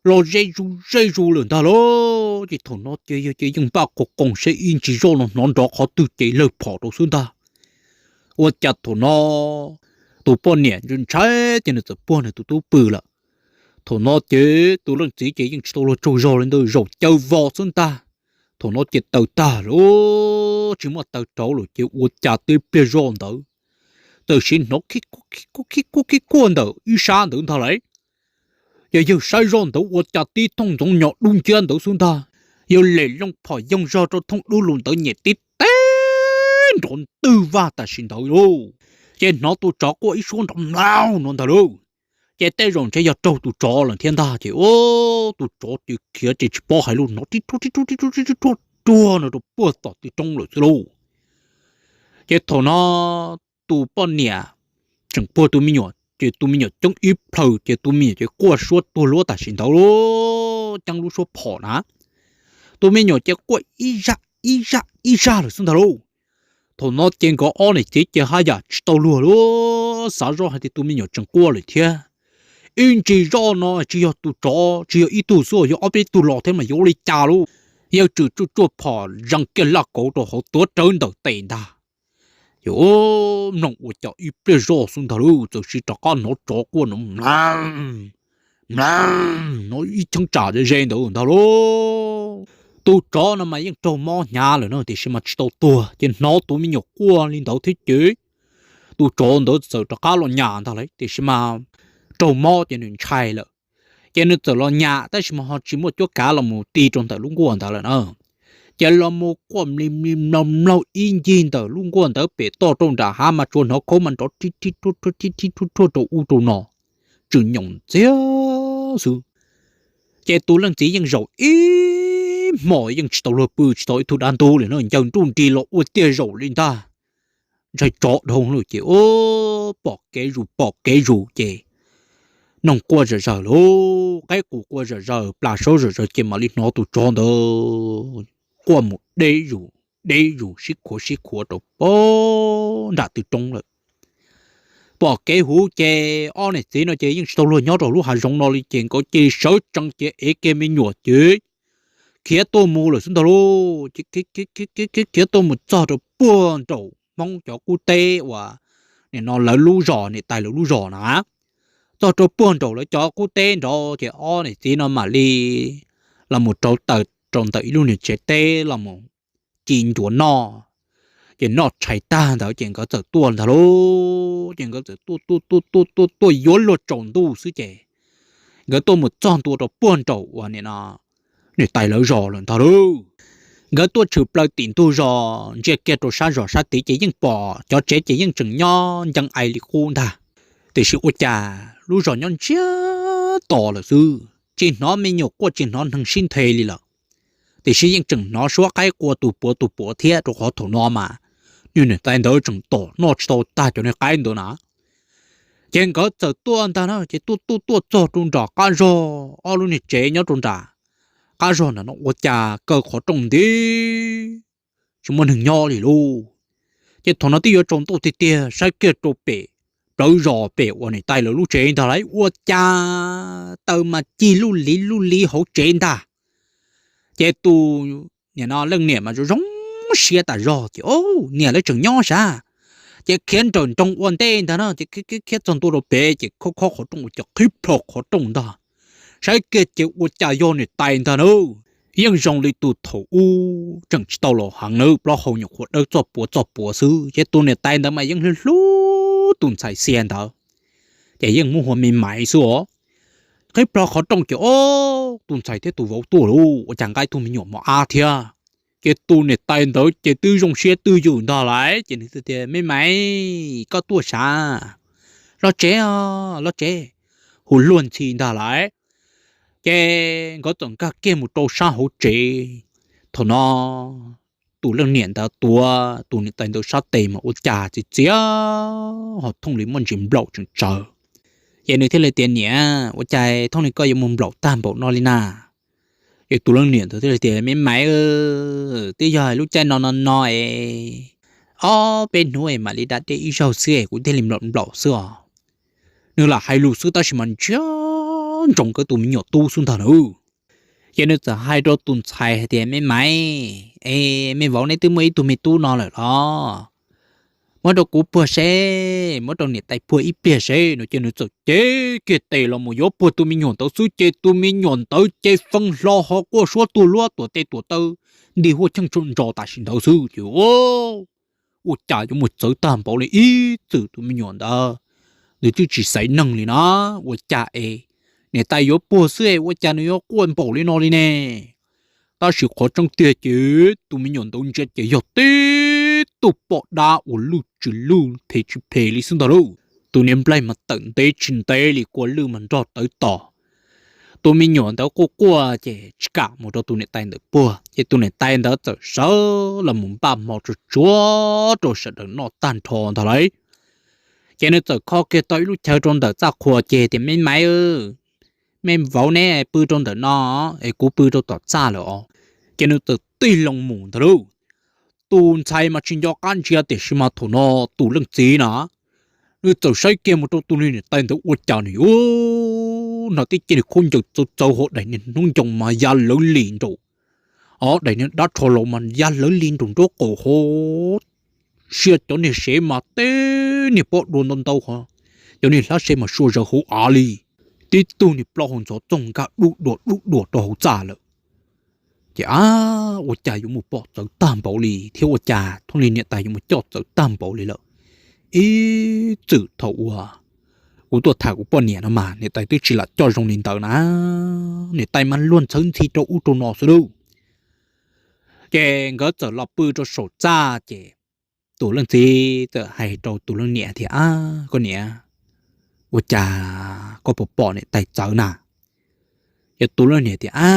Los ze zus ze zus lawm ntag lauj. Ces thaum no ces yawg ces yeej npaj qos qoos seb ib ntsis zoj no hnov nrov qhov twg ces lawg phom rau xwb ntag. Ua cas thaum no tus poj niam ntshai ces nws txawm puag nws tus tub pw lawm. Thaum no ces tus leej txiv ces yeej tsis tau luag tsaug zog li ntawd, zaum caw vos xwb ntag. Thaum no ces taws tag lauj, tsis muaj taws rauv lawm ces ua cas tib pliag zoj ntawd txawm sim hnov khib kuj khib kuj khib kuj ntawm ib sab ntawd ntag lauj. Ces yawg saib zoj ntawd ua cas tib thooj ntxoov nyos dub nciab ntawd xwb ntag. Yawg lem loo phom yoog zog rau thooj dub lug ntawd nyem tib teg nrov ntwg vag tam sim ntawd lauj. Ces hnov tus tsov quaj ib suab nrov mlaug no ntag lauj. Ces tej zaum ntshe yog raug tus tsov lawm thiab ntag ces tus tsov ces khiav ces tsis paub hais lus hnov tib ruag tib ruag tib ruag tib ruag ruag no rau puag tom tw roob lawm xwb lauj. Ces thaum no tus poj niam tseem puag tus me nyuam ces tus me nyuam coob ib plhaws ces tus me nyuam ces quaj suab tuag luab tam sim ntawd lauj, ceeb lub suab phom na. Tus me nyuam ces quaj ib zaj ib zaj ib zaj lawm xwb ntag lauj. Thaum no ces nkawd ob niam txiv ces haj yam tsis tau luag lauj. xav zoj hais tias tus me nyuam tseem quaj lawm thiab. Ib ntsis zoj no tsis yog tus tsov tsis yog ib tug xwb, yog ob peb tug los thiab mas yuav ua li cas lauj? Yawg Tswm tsuj tsuaj phom zees kiag laj kauv rau hauv tuav rawv ntawm tes ntag. Ces mloog ua cas ib pliag zoj xwb ntag lauj, txawm sim rov qab hnov tsov quaj no mla no ib cheeb tsam ze ze ntawd ntag lauj. Tus tsov no mas yeej raug mob hnyav lawm no tiam sis mas tsis tau tuag, ces hnov tus me nyuam quaj li ntawd thiab ces tus tsov ntawd txawm rov qab los nyas ntag lauj, tiam sis mas raug mob ces nws ntshai lawm. Ces nws txawm los nyas tab sis mas ho tsis muaj cuab kav los mus ti rau ntawm lub nkuaj ntawd lawm na. Ces los mus quaj mli mli mlaug mlaug ib ncig ntawm lub nkuaj ntawd pem toj rau nram hav mas tsuas hnov khaub mas nrov ri ri ruaj ruaj rau ub rau no, tseem nyoos ntxiag xwb. Ces tus leej txiv yeej zaum ib hmos yeej tsis tau luag pw tsis tau ib tug dab ntub li no, ncaws nruj nrig los ua tiag zaum li ntag. Ntshai tsov dhau lawm ces pom kev zus pom kev zus ces noog quaj zom zaws lauj, qaib qus quaj zom zaws, plas saub zom zaws ces mam li hnov tus tsov ntawd quaj mus deb zus deb zus sib khuav sib khuav rau pem nram tw roob lawm. Pom kev huv ces ob niam txiv no ces yeej tsis tau luag nyob rau lub hav zoov no li ces nkawd cia li sawv tsees ces ev kiag me nyuam ces khiav tuaj mus lawm xwb ntag lauj. Khiav tuaj mus txog rau puag nraum Hmoob cov qub teb uas nim no lawv lub zos niam tais lawv lub zos na. Txog rau puag nraum lawv cov qub teb nraud ces ob niam txiv no mam li los mus rauv taws rau ntawm ib lub niag tsev teb los mus ci ncuav noj. Ces noj tshais tag ntawd ces nkawd txawm tuaj ntag lauj, ces nkawd txawm tuaj tuaj tuaj tuaj tuaj tuaj yuav luag tsaus ntuj xwb ces nkawd tuaj mus txog ntua rau puag nraum uas nim no niam tais lawv zos lawm ntag lauj. Nkawd tuaj tshwm plaws tim ntug zos ntsia kiag rau sab zos sab tid ces yeej pom cov tsev ces yeej tseem nyob ncees ais li qub ntag. Tiam sis ua cas lub zos nyob ntsiag to lawm xwb, tsis hnov me nyuam quaj tsis hnov neeg sib nthe li lawm. Tiam sis yeej tseem hnov suab qaib qua tus puav tus puav thiab rau qhov thaum no mas niag niam tais ntawd tseem tom noj tsis tau tag cov niag qaib ntawd na. Ces nkawd txawm tuaj ntag na ces tuaj tuaj tuaj txog rau nram qab zog ob lub niag tsev nyob rau nram qab zog ntawd no ua cas kaw qhov rooj nti tsis muaj neeg nyob li lauj. Ces thaum no twb yuav tsaus ntuj tiag tiag saib kiag rau pem plawv zos pem uas niam tais lawv lub tsev ntag lauj ua cas taws mas cig luj liv luj liv hauv tsev ntag. Ces tus nim no leej niam mas zoo zoo siab tas zog ces niam lawv tseem nyob sav. Ces khiav nrawm nroos ua ntej ntag na ces khiav txog ntua rau pem ces khob khob qhov rooj ua cas qhib plho qhov rooj ntag. Saib kiag ces ua cas yog niam tais ntag na. Yeej zoo li tus thaum ub tseem tsis tau los heev na, plaub hau nyuam qhuav dawb txoj puav txoj puav xwb ces tus niam tais ntawd mas yeej hlub hlub tus ntxhais xias ntawd, ces yeej muab hu ua me maiv xwb os. Qhib plho qhov rooj ces o, tus ntxhais thiab tus vauv tuaj lauj, ua cas nqa ib tug me nyuam mos ab thiab. Ces tus niam tais ntawd ces twb zoo siab twj ywm ntag lauj ces nws tias me maiv, koj tuaj sav? Los tsev os los tsev. Hu luag ntxhi ntag lauj. Ces nkawd txawm nkag kiag mus rau sab hauv tsev. Thaum no tus leej niam ntawd tuav tus niam tais ntawd sab tes mas ua cas txias txias ho thooj li muaj ntsis nplaum tseem tsawv. Ces nws thiaj li tias niam, ua cas thooj li koj yuav mus nplaum tag npaum no li na? Ces tus leej niam ntawd thiaj li tias me maiv, twb yog lub caij no no no es ob peb hnub es mam li da dej ib zaug xwb es kuv thiaj li nplaum nplaum xwb os. Nws lam hais lus xwb tab sis mas ntsia ntsoov nkawd tus me nyuam tub xwb ntag na. Ces nws txawm hais rau tus ntxhais hais tias me maiv, es me vauv neb twb muaj ib tug me tub no lawm los? Muab rau kuv puag seb, muab rau niam tais puag ib pliag seb no ces nws txawm cev kiag tes los mus yuav puag tus me nyuam ntawd xwb ces tus me nyuam ntawd ces feej hlo ho quaj suab tuag luab tuam tes tuam taw nti huaj cheej ntso tam sim ntawd xwb ces ua cas yuav mus txawv tag npaum li ib txwm tus me nyuam ntawd, nws twb tsis xaiv neeg li na, ua cas es niam tais yuav puag xwb es ua cas nws yuav quaj npaum li no li ne? Tab sis qhov tseeb tiag ces tus me nyuam ntawd ntsia ces yog tib tug poj dab uas lwj tsis lwj phem tsis phem li xwb ntag lauj. Tus niag nplaig mas tawm ntev tsis ntev li kua lwj mas nrog tawv tos. Tus me nyuam ntawd quaj quaj ces tsis kam mus rau tus niam tais ntawd puag ces tus niam tais ntawd txawm sawv los mus npaj hmo tsuag tsuag rau sawv daws noj tag nrho ntag lauj. Ces nws txawm kho kiag tau ib lub chaw rau ntawm txaj qhua ces tias me maiv, me vauv neb pw rau ntawm no es kuv pw rau tom txaj lawm os. Ces nws txawm tig loo mus ntag lauj. Tus ntxhais mas tsis nco qab ntsia tiam sis mas thaum no tus leej txiv na, Nws txawm saib kiag mus rau tus niam tais ntawd ua cas nws yuav hnov tib ce nws khaub ncaws txawv txawv hauv daim niag hnub ncoos mas ya lawv li nraum, o, daim niag dab rho laus mas ya lawv li nraum nraub qaum hauv, sia cov niag sev mas teb niag pob dua ntau ntau hov, cov niag hlab sev mas sua zawv hauv av li. Tib tug niag plaub hau ntxhov txoog nkag dub dua dub dua rau hauv txaj lawm. Ces a, ua cas yuav mus pom txawv tag npaum li thiab ua cas thoob li niam tais yuav mus coj txawv tag npaum li lawm. Ib txwm thaum uas kuv tuaj tham kuv poj niam no mas niam tais twb tsis lam coj zoo li ntawd na, niam tais mas luag ntxhawb ntxhi rau ub rau no xwb lauj. Ces nkawd txawm los pw rau saum txaj ces tus leej txiv txawm hais rau tus leej niam tias, a, koj niam, ua cas koj puas pom niam tais txawv na? Ces tus leej niam tias, a,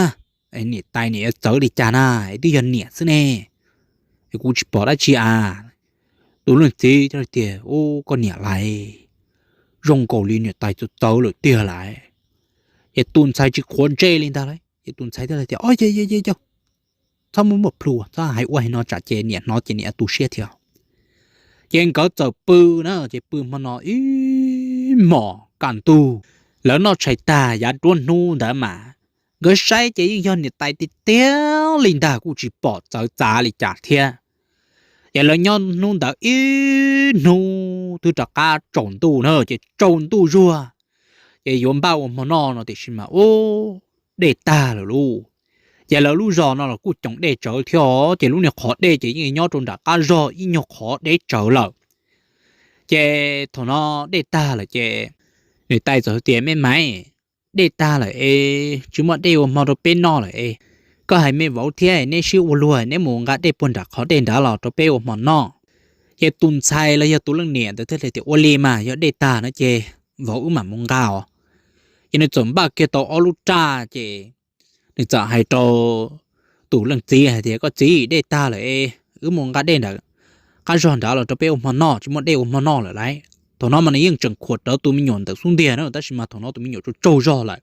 niam tais niam yuav txawv li cas na, twb yog niam xwb ne, kuv tsis pom dab tsi a. Tus leej txiv tias, u, koj niam laiv, zoo nkaus li niam tais txawv txawv lawm tiag laiv. Ces tus ntxhais tsis qhuav ntsej li ntag lauj, ces tus ntxhais thiaj li tias, o, yog yog yog, txhob muaj muaj plhu, txhob hais ua hais no tsam ces niam hnov ces niam tu siab thiab. Ces nkawd txawm pw na, ces pw hmo no ib hmos kaj ntug, lawv noj tshais tag yav nruab hnub ntawd mas nkawd saib ces yeej yog niam tais tiag tiag li ntag, kuj tsis pom txawv txav li cas thiab. Ces lawv nyob hnub ntawd ib hnub twb rov qab tsaus ntuj na, ces tsaus ntuj zuag, ces yuav npaj ua hmo noj no tiam sis mas ub, dej tag lawm lauj. Ces lawv lub zos no los kuj coom dej tsawv thiab os, ces lub niag qhov dej ces yeej nyob rau nram qab zog ib nyuag qhov deb tsawv lawm. Ces thaum no dej tag lawm ces niam tais txawm tias, me maiv, dej tag lawm es tsis muaj dej ua hmo rau peb noj lawm es, koj hais me vauv thiab neb sib ua luag neb mus nqa dej puag nram qhov dej nrad los rau peb ua hmo noj. Ces tus ntxhais los yog tus leej niam ntawd thiaj li tias, ua li mas yog dej tag no ces vauv wb mam mus nqa os. Ces nws txawm npaj kiag tau ob lub raj ces nws txawm hais rau tus leej txiv hais tias, koj txiv, dej tag lawm es wb mus nqa dej ntawm qab zog nrad los rau peb ua hmo noj, tsis muaj dej ua hmo noj lawm lauj. Thaum no mas nws yeej tseem khuam rawv tus me nyuam ntawm xub ntiag na, tab sis mas thaum no tus me nyuam tsaug tsaug zog lawm.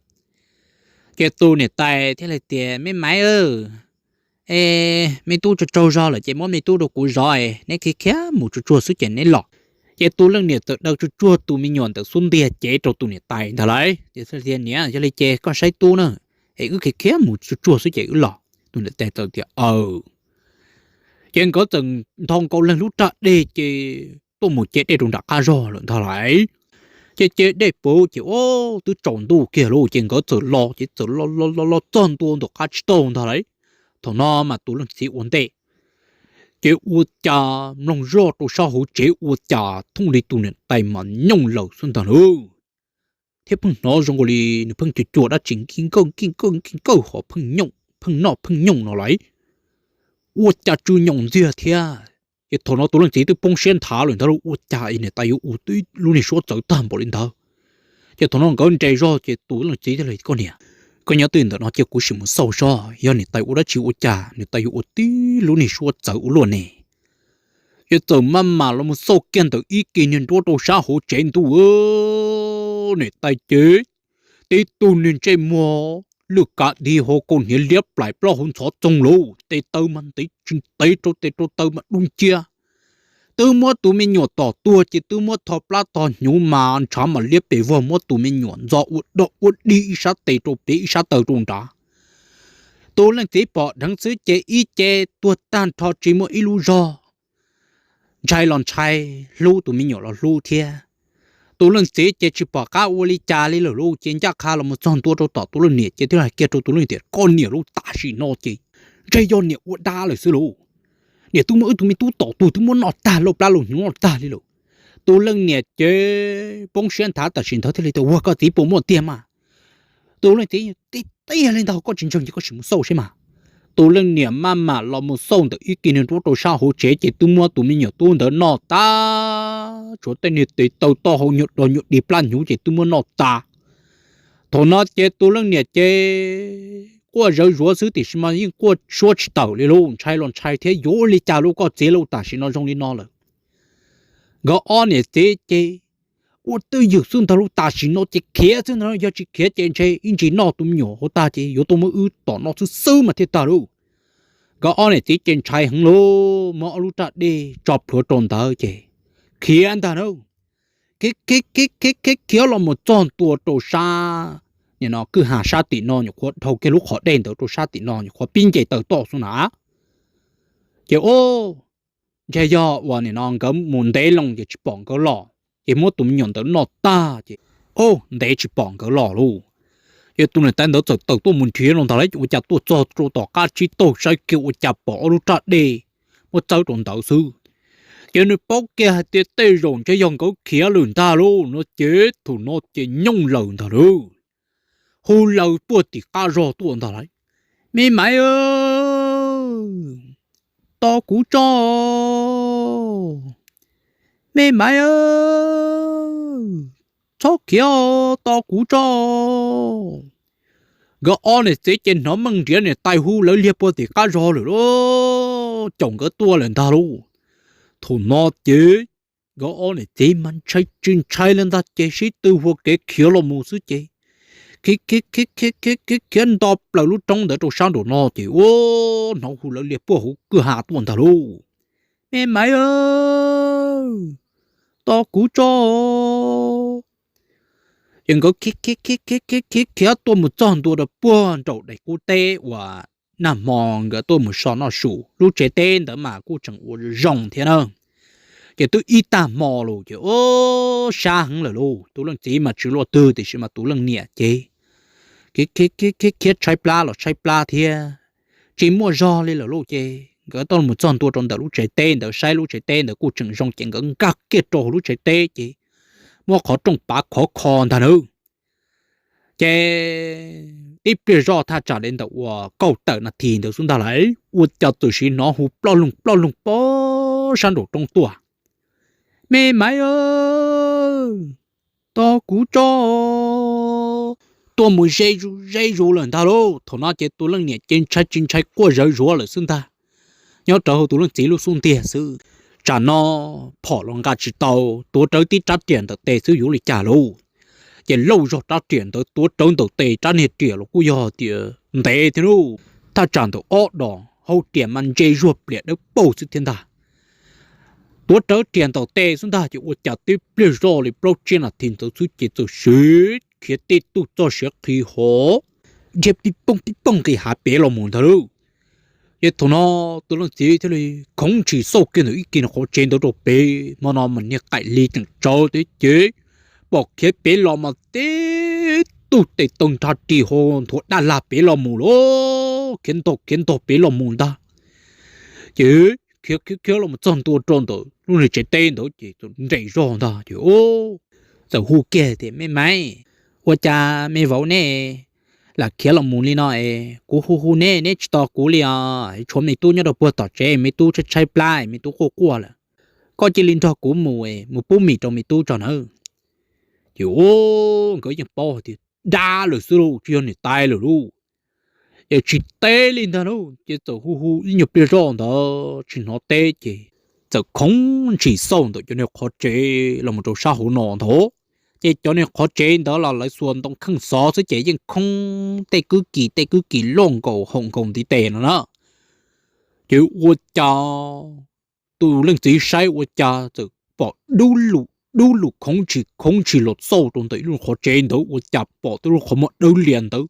Ces tus niam tais thiaj li tias, me maiv, es me tub tsaug tsaug zog lawm ces muab me tub rau kuv zov es neb khiav khiav mus tsuag tsuag xwb ces neb los. Ces tus leej niam txawm daws tsuag tsuag tus me nyuam ntawm xub ntiag cev rau tus niam tais ntag lauj, ces thiaj tias, niam, yog li ces koj saib tub na, es wb khiav khiav mus tsuag tsuag xwb ces wb los. Tus niam tais txawm tias, aw. Ces nkawd txawm nthos nkaus leej lub raj dej ces tuaj mus ce dej rau nram qab zog lawm ntag lauj. Ces ce dej puv ces ub twb tsaus ntuj kiag lauj, ces nkawd txawm los ces txawm los los los los txog ntua ntawm qab tsib taug ntag lauj. Thaum no mas tus leej txiv ua ntej, ces ua cas mloog zoj rau sab hauv tsev ua cas thooj li tus niam tais mas nyooj lawm xwb ntag lauj. Thiab pheej hnov zoo nkaus li nws pheej cuag cuag dab tsi nkij nkawj nkij nkawj nkij nkawj hov pheej nyooj pheej noj pheej nyooj no lauj. Ua cas tsw nyoos ntxiag thiab. Ces thaum no tus leej txiv twb poob siab nthav lawm ntag lauj, ua cas niam tais yuav ua tib lub niag suab txawv tag npaum li ntawd. Ces thaum no nkawd nres zog ces tus leej txiv thiaj li, koj niam, koj nyob twj ntawm no cia kuv sim mus xauj zog, yog niam tais ua dab tsi ua cas niam tais yuav ua tib lub niag suab txawv ua luaj ne. Ces txawm maj mam los mus xauj kiag ntawm ib kis niag nruab rau sab hauv tsev ntuj, niam tais ces tib tug niag ntsej muag lwj kav di hauv kaus hniav liab plaim plaub hauv ntxhov txoog lauj, tes taw mas ntev tsis ntev rau tes rau taw mas dub nciab. Twb muab tus me nyuam tom tuag ces twb muab tho plab tho hnyuv mas ntshav mam liab pes vog, muab tus me nyuam ntxo ua dog ua dig ib sab tes rau pem ib sab taw rau nrad. Tus leej txiv pom dheev xwb ces ib ce tuag tag nrho tsis muaj ib lub zog. Ntshai los ntshai, hlub tus me nyuam los hlub thiab. Tus leej txiv ces tsis pom qab ua li cas li lawm lauj, ces ncaj qha los mus txog ntua rau tom tus leej niam ces thiaj hais kiag rau tus leej niam tias, koj niam lauj, tam sim no ces ntshe yog niam ua dab lawm xwb lauj. Niam twb muab wb tus me tub tom tuag twb muab noj tag lauj, plab lauj hnyuv noj tag li lawm. Tus leej niam ces poob siab nthav tam sim ntawd thiaj li tias, ua koj txiv puas muaj tiag mas. Tus leej txiv tias, tiag li ntag, koj tsis ntseeg ces koj sim mus xauj saib mas. Tus leej niam maj mam los mus xauj ntawm ib kis niag nruab rau sab hauv tsev ces twb muab tus me nyuam tub ntawd noj tag, tshuav tej niag tes taw toj hau nyuag dog nyuag dig plab hnyuv ces twb muab noj tas. Thaum no ces tus leej niam ces quaj zawv zuav xwb tiam sis mas yeej quaj suab tsis tawm li lauj, ntshai los ntshai thiab, yuav ua li cas lauj koj txiv lauj, tam sim no zoo li no lawm. Nkawd ob niam txiv ces ua twj ywm xwb ntag lauj, tam sim no ces khiav xwb ntag, yog tsis khiav ces ntshe ib ntsis noj tus me nyuam hauv tag ces yuav tuaj muab wb tom noj xwb xwb mas thiaj tag lauj. Nkawd ob niam txiv ces ntshai heev lauj, muab ob lub raj dej tso plhuav rau ntawd ces khiav ntag na. khiav khiav khiav khiav khiav los mus txog ntua rau sab, nim no kwj ha sab tim no nyuam qhuav dhau kiag lub qhov dej ntawd rau sab tim no nyuam qhuav pib nce taw toj xwb na. Ces o, ntshe yog uas nim no nkawd mus ntev loo ces tsis pom nkawd los, ces muab tus me nyuam ntawd noj tag ces o, ntev tsis pom nkawd los lauj. Ces tus niam tais ntawd txawm tawm tuaj mus nrhiav los ntag lauj, ua cas tuaj txog rau tom qab tsib taug saib kiag ua cas pom ob lub raj dej muab txawb rau ntawd xwb. Ces nws paub kiag hais tias tej zaum ntshe yog nkawd khiav lawm ntag lauj no ces thaum no ces nyooj laws ntag lauj, hu laws puag tim qab zog tuaj ntag lauj, me maiv, tos kuv tso, me maiv, txhob khiav, tos kuv tso. Nkawd ob niam txiv ces hnov meej nrhiav niam tais hu lawv liag puag tim qab zog lawm lauj, caum nkawd tuaj lawm ntag lauj. Thaum no ces nkawd ob niam txiv mas ntshai tsis ntshai li ntag ces sib tw ua kev khiav los mus xwb ces khiav khiav khiav khiav khiav khiav khiav nto plaws lub roob ntawd rau sab nraum no ces ua hnov hu lawv liag puag hauv kwj ha tuaj ntag lauj, me maiv, tos kuv tso. Ces nkawd khiav khiav khiav khiav khiav khiav tuaj mus txog ntua rau puag nraum daim qub teb uas nag hmo nkawd tuaj mus so noj su, lub tsev teb ntawd mas kuj tseem ua zoo thiab na. Ces twb ib tag hmo los ces o, sab heev lawm lauj, tus leej txiv mas tsis luaj twg tiam sis mas tus leej niam ces khiav khiav tshaib plab los tshaib plab thiab, tsis muaj zog li lawm lauj. Ces nkawd tuaj mus txog ntua rau ntawm lub tsev teb ntawd saib lub tsev teb ntawd kuj tseem zoo ces nkawd nkag kiag rau hauv lub tsev teb ces muab qhov rooj pav khov kho ntag nawb. Ces tib pliag zoj thaj tsam li ntawm uas kaum tawm nas this ntawd xwb ntag lauj, ua cas txawm sim hnov hu ploj loog ploj loog puag sab nraum roob tuaj, me maiv, tos kuv tso. Tuaj mus ze zus ze zus lawm ntag lauj. Thaum no ces tus leej niam ces ntshai tsis ntshai quaj zawv zuav lawm xwb ntag. Nyob rawv hauv tus leej txiv lub xub ntiag xwb, tsam no phom los nqa tsis tau, tuav rawv tib rab riam ntawm tes xwb yuav li cas lauj. Ces lauj zog rab riam ntawd tuav rawv ntawm tes, rab niag riam los kuj yog tias ntev thiab lauj, thaj tsam ntawm ob dos, hau riam mas ntse zuag pliam dawb paug xwb thiab ntag. Tuav rawv riam ntawm tes xwb ntag ces ua cas tib pliag zoj li plaub tsib nas this ntawd xwb ces txawm sim khiav tib tug txoj siav qhi hov, dhia pib pooj pib pooj nqis hav pem los mus ntag lauj. Ces thaum no tus leej txiv thiaj li khoov ntshis xauj kiag ntawm ib kis qhov tsev ntawd rau pem, hmo no mas niag qaim hli tseem tsawv thiab ces pom khiav pem los mas tib tug tes taw nrha ris ho nthuav daj lag pem los mus lauj, khiav ntog khiav ntog pem los mus ntag. Ces khiav khiav khiav los txog ntua rau ntawm lub niag tsev teb ntawd ces txawm nres zog ntag ces txawm hu kiag tias, me maiv, ua cas me vauv nej lam khiav los mus li no es kuv hu hu neb neb tsis tos kuv li os? Tshuav me tub nyob rau puag tom tsev, me tub tshaib tshaib plab, me tub quaj quaj lawm, koj cia li nrog kuv mus mus pub mis rau me tub tso nawb. Ces nkawd yeej paub tias dab lawm xwb lauj, tsis yog niam tais lawm lauj. Ces tsis teb li ntag lauj, ces txawm hu hu ib nyuag pliag zoj ntawd tsis hnov teb ces txawm khoov ntshis xauj ntawm cov niag qhov tsev los mus rau sab hauv no ntag. Ces cov niag qhov tsev ntawd los lawv xuas ntoo kheej xov xwb ces yeej khoob tej kwb kis tej kwb kis loj nkaus haum nkaus ntiv tes no na. Ces ua cas tus leej txiv saib ua cas txawm pom dub lus dub lus khoov ntshis khoov ntshis los xauj rau ntawm ib lub qhov tsev ntawd ua cas pom tib lub qhov muag dawb lias ntawd.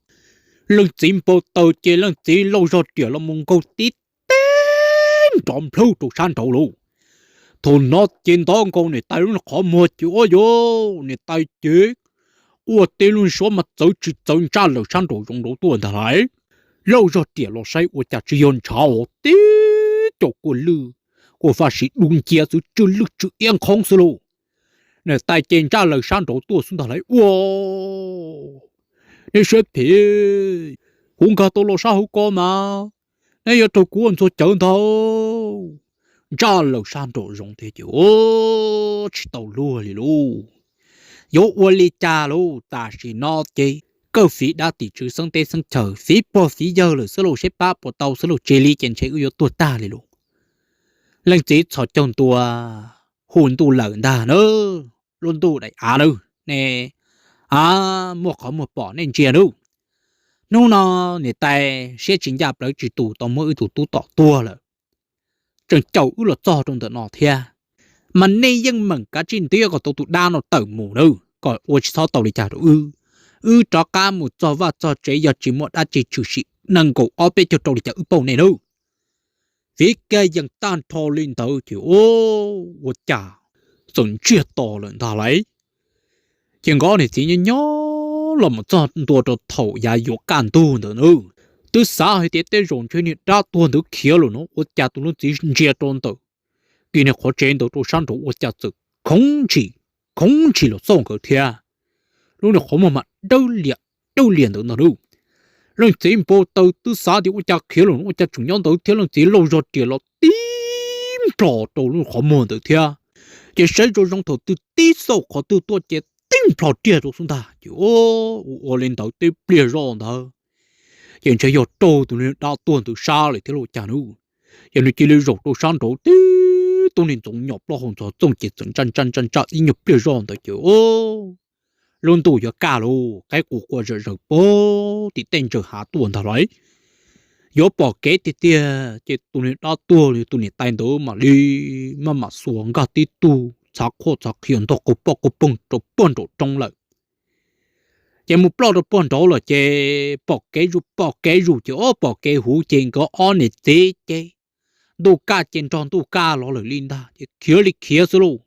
Leej txiv npau taws ces leej txiv lauj zog riam los mus nkaug tib teg nrov nplhawb rau sab nraud lauj. Thaum no ces ntov nkaus niam tais lub qhov muag ces ua yog niam tais ces quaj tib lub suab mas txawv tsis txawv ntsaj lawm sab nraum zoov nraud tuaj ntag lauj. Lauj zog riam los saib ua cas tsis yog ntshav os, tib co kua lwj, kua faj sim dub nciab xwb tsw lwj tsw iab nqhoob xwb lauj. Niam tais ces ntsaj lawm sab nraud tuaj xwb ntag lauj. Ua, neb siab phem, kuv nkag tau los sab hauv ko mas neb yuav raug kuv ua ntxuag cawv ntag. Ntsaj lawm sab nraum zoov thiab ces tsis tau luag li lauj. Yuav ua li cas lauj, tam sim no ces kawg fiv dab tim tswv xeeb teb xeeb chaw, fiv pog fiv yawg lawm xwb lauj, seb pab puas tau xwb lauj, tsis li ces ntshe wb yuav tuag tag li lauj. Leej txiv txhos caug ntua hu ntuj lawm ntag na, lub ntuj daim av na, nej a, muaj qhov muag pom nej ntsia nawb. Hnub no niam tais siab tsis ncaj plawv tsis tus tau muab wb tus tub tom tuag lawm, tseem caum wb los txog rau ntawm no thiab. mas nej yeej meem kav tsij ntiab kom tau tus dab no tawm mus nawb, kom ua tsis txhob tau li cas rau wb. Wb rov qab mus txog vaj txog tsev, yog tsis muaj dab tsi tshwm sim nees nkaum ob peb caug rau li cas wb pauj nej nawb. Vim kiag yees tag nrho li ntawd ces ua cas txawm ntsiag to lawm ntag lauj. Ces nkawd ob niam txiv nyob nyob los mus txog ntua rau thaum yav yuav kaj ntug ntawd na, twb xav hais tias tej zaum ntshe niag dab tuag ntawd khiav lawm no, ua cas tus leej txiv ntsia rau ntawm kis niag qhov tsev ntawd rau sab nraud ua cas txawm khoov ntshis, khoov ntshis los xauj nkawd thiab. Lub niag qhov muag mas dawb liam, dawb liam ntawd ntag lauj. Leej txiv npau taws twb xav tias ua cas khiav lawm no, ua cas tseem nyob ntawd thiab, leej txiv lauj zog riam los tib nplhos rau lub qhov muag ntawd thiab. Ces saib zoo zoo thaum twg tib xauj qhov twg tuaj ces tib nplhos riam rau xwb ntag. Ces ua ua li ntawd tib pliag zoj ntawd ces ntshe yog raug tus niag dab tuag ntawd sab lawm thiab los cas na. Ces nws cia li zaum rau sab nraud tib tug niag ntxoov nyom plaub hau ntxhov txooj ces txawm ntsaj ntsaj ntsaj ntsaj ib nyuag pliag zoj ntawd ces lub ntuj yuav kaj lauj, qaib qus qua zawm zaws puag tim tej ntsaws hav tuaj ntag lauj. Yuav pom kev tiag tiag ces tus niag dab tuag li tus niam tais ntawd mam li maj mam xuas nkag tib tug txhav qhuaj txhav qhia ntog qaug poj qaug poog rau puag nraum roob lawm. Ces mus ploj rau puag nraud lawm ces pom kev zus pom kev zus ces ob pom kev huv ces nkawd ob niam txiv ces ntuj kaj ces nrog ntuj kaj los lawm li ntag ces khiav li khiav xwb lauj.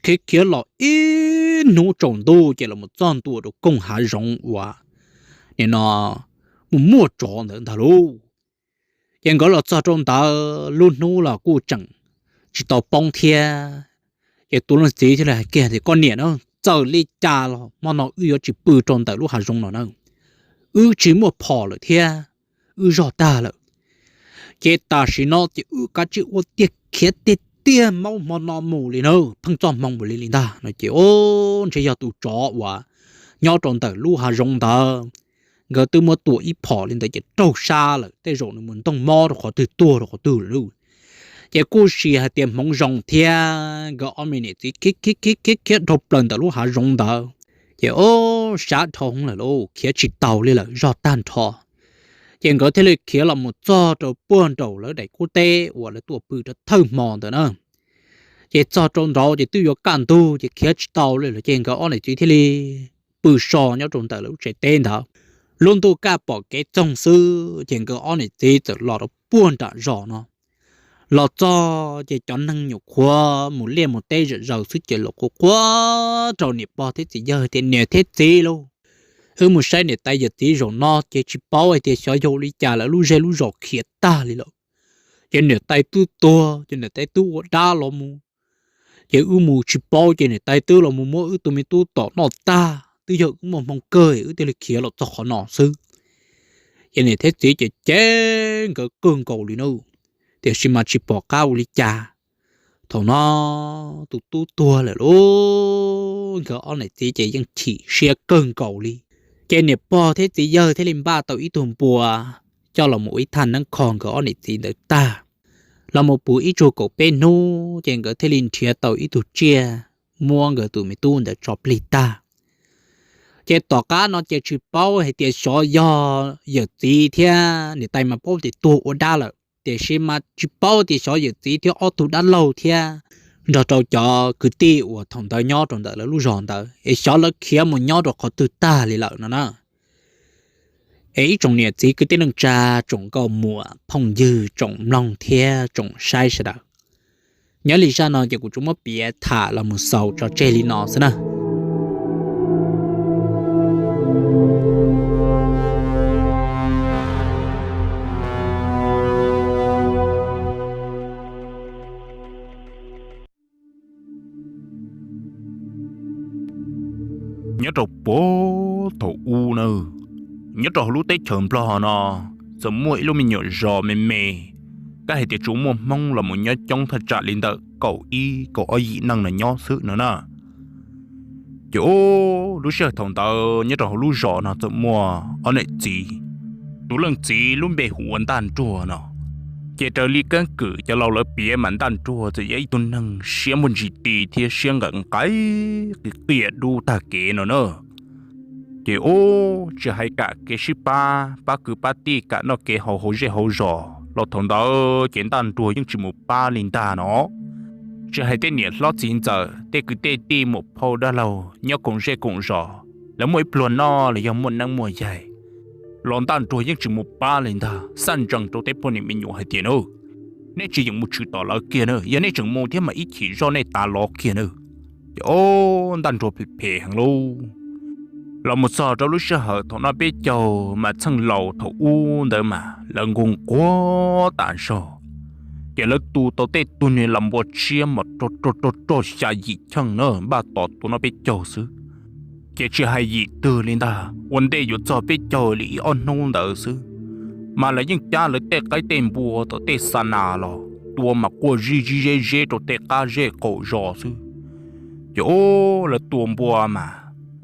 Khiav khiav los ib hnub tsaus ntuj ces los txog ntua rau koog hav zoov uas nim no mus muaj tsov ntawd ntag lauj. Ces nkawd los txog rau ntawd lub hnub los kuj tseem tsis tau poob thiab. Ces tus leej txiv thiaj li hais kiag tias, Koj niam na, txawm li cas los hmo no wb yuav tsis pw rau ntawm lub hav zoov no na. Wb tsis muaj phom lawm thiab, wb zog tag lawm. Ces tam sim no ces wb kav tsij ua tiag khiav tiag tiag maub hmo no mus li na, pheej txoj hmoo mus li li ntag no ces o, ntshe yog tus tsov uas nyob rau ntawm lub hav zoov ntawd, nkawd twb muab tua ib phom li ntawd ces raug sab lawm, tej zaum nws mus ntoog mob rau qhov twg tuag rau qhov twg lawm lauj. Ces kuj sis hais tias hmoov zoo thiab, nkawd ob me niam txiv khiav khiav khiav khiav khiav dhau plaws ntawm lub hav zoov ntawd, ces o, sab dhau lawm lauj, khiav tsis taus li lawm, zog tag nrho. Ces nkawd thiaj li khiav los mus txog rau puag nraum lawv daim qub teb uas lawv tuaj pw rau thawj hmo ntawd na. Ces txog rau nraud ces twb yuav kaj ntug ces khiav tsis tau li lawm ces nkawd ob niam txiv thiaj li pw so nyob rau ntawm lawv lub tsev teb ntawd. Lub ntuj kaj pom kev txoog xwb ces nkawd ob niam txiv txawm los rau puag nram zos no. Los txog ces cov neeg nyuam qhuav mus liaj mus teb zom zaws xwb ces los quaj quaj rau niam pog thiab txiv yawg tias, Niam thiab txiv lauj, wb mus saib niam tais yawm txiv zaum no ces tsis paub hais tias xyov yog ua li cas lawv lub zej lub zos khiav tag li lawm. Ces niam tais twb tuag ces niam tais twb ua dab los mus, ces wb mus tsis paub ces niam tais twb los mus muab wb tus me tub tom noj tag, twb yog wb muaj hmoo kawg wb thiaj li khiav los txog qhov no xwb. Ces niam thiab txiv ces cem nkawd kawg nkaus li na, tiam sis mas tsis pom qab ua li cas. Thaum no tus tub tuag lawm lauj, nkawd ob niam txiv ces yeej chim siab kawg nkaus li. Ces niam pog thiab txiv yawg thiaj li npaj tau ib tug npua coj los mus ua ib thaj neeb kho nkawd ob niam txiv ntawd tag, los mus puv ib tsug kaum peb hnub ces nkawd thiaj li nrhiav tau ib tug tsiaj muab nkawd tus me tub ntawd tso plig tag. Ces tom qab no ces tsis paub hais tias xyov yog yawm txiv thiab niam tais mas paub tias tuag ua dab lawm, tiam sis mas tsis paub tias xyov yawm txiv thiab ob tug dab laug thiab nrog rau cov kwv tij uas thaum ntawd nyob rau ntawm lawv lub zos ntawd es xyov lawv khiav mus nyob rau qhov twg tag li lawm no na. Es ib tsoom niam txiv kwv tij neej tsa, tsoom nkauj muam phooj ywg, tsoom mloog thiab tsoom saib sawv daws, nyob li zaj no ces kuv tsuas muab piav tham los mus xaus tso tseg li no xwb na. Nyob rau puag thaum ub na, nyob rau hauv lub teb chaws Nplog no, txawm muaj ib lub me nyuam zos me me, kab hais tias tsuas muaj Hmoob los mus nyob coob thaj tsam li ntawm kaum ib kaum ob yim neej no nyob xwb no na. Ces lub sij hawm thaum ntawd nyob rau hauv lub zos no txawm muaj ob niam txiv. Tus leej txiv lub npe hu ua Ntaj Nruag no. Ces raws li keeb kwm cov laus lawv piav mas Ntaj Nruag txawm yog ib tug neeg siab muaj ntsis ti thiab siab nqaim nqaim, qias qias dub tag kev no na. Ces ub, tsis hais kam kev sib pab, pab kwv pab tij, kam noj kev haus hauv zej hauv zos los thaum ntawd ces Ntaj Nruag yeej tsis mus pab li ntag no. Tsis hais tej niam hlob txiv ntxawm, tej kwv tej tij, muam phauj dab laug nyob koom zej koom zos, lawv muaj ib pluag noj los yog muaj neeb muaj yaig los Ntaj Nruag yeej tsis mus pab li ntag. Xaj ntsees rau tej poj niam me nyuam hais tias, Neb tsis yeem mus tshwm tom lawv kiag na, yog nej tseem mus thiab mas ib chim zoj nej tav lov kiag na. Ces ob, Ntaj Nruag phem phem heev lauj. Los mus txog rau lub sij hawm thaum noj peb caug mas txheej laus thaum ub ntawd mas lawv nquag nquag tas zog, ces lawv tu tau tej tug niag lam npua tshiab mas rog rog rog rog xya yim cheej na, npaj tos tua noj peb caug xwb. Ces tsis hais yim twg li ntag, ua ntej yuav txog peb caug li ib ob hnub ntawd xwb, mas lawv yeej cab lawv tej qaib tej npua tom tej xa nas los tua mas quaj zij zij zeb zeb rau tej qab zej qaum zos xwb. Ces ob, lawv tua npua mas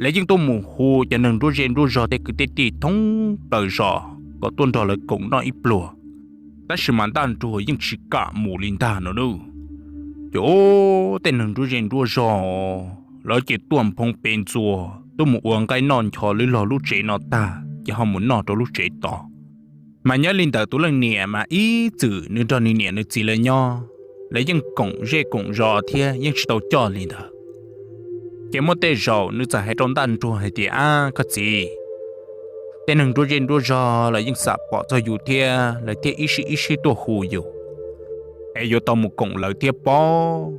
lawv yeej tuaj mus hu cov neeg nruab zej nruab zog tej kwv tej tij thoob plaws zos kom tuaj nrog lawv koom noj ib pluag, tab sis mas Ntaj Nruag yeej tsis kam mus li ntag no nawb. Ces ob, tej neeg nruab zej nruab zog lawv ces tuaj nphoo pes ntxuas tuaj mus ua nqaij noj nchos lwb log lub tsev no tag ces ho mus noj rau lub tsev tod. Mas nyob li ntawd tus leej niam mas ib txwm nws nrog nws niam nws txiv lawv nyob, lawv yeej koom zej koom zos thiab yeej tsis tau coj li ntawd. Ces muaj tej zaum nws txawm hais rau Ntaj Nruag hais tias, Ab koj txiv, tej neeg nruab zej nruab zog los yeej xam pom txog yus thiab lawv thiaj ib sib ib sib tuaj hu yus, es yuav tau mus koom lawv thiab pob.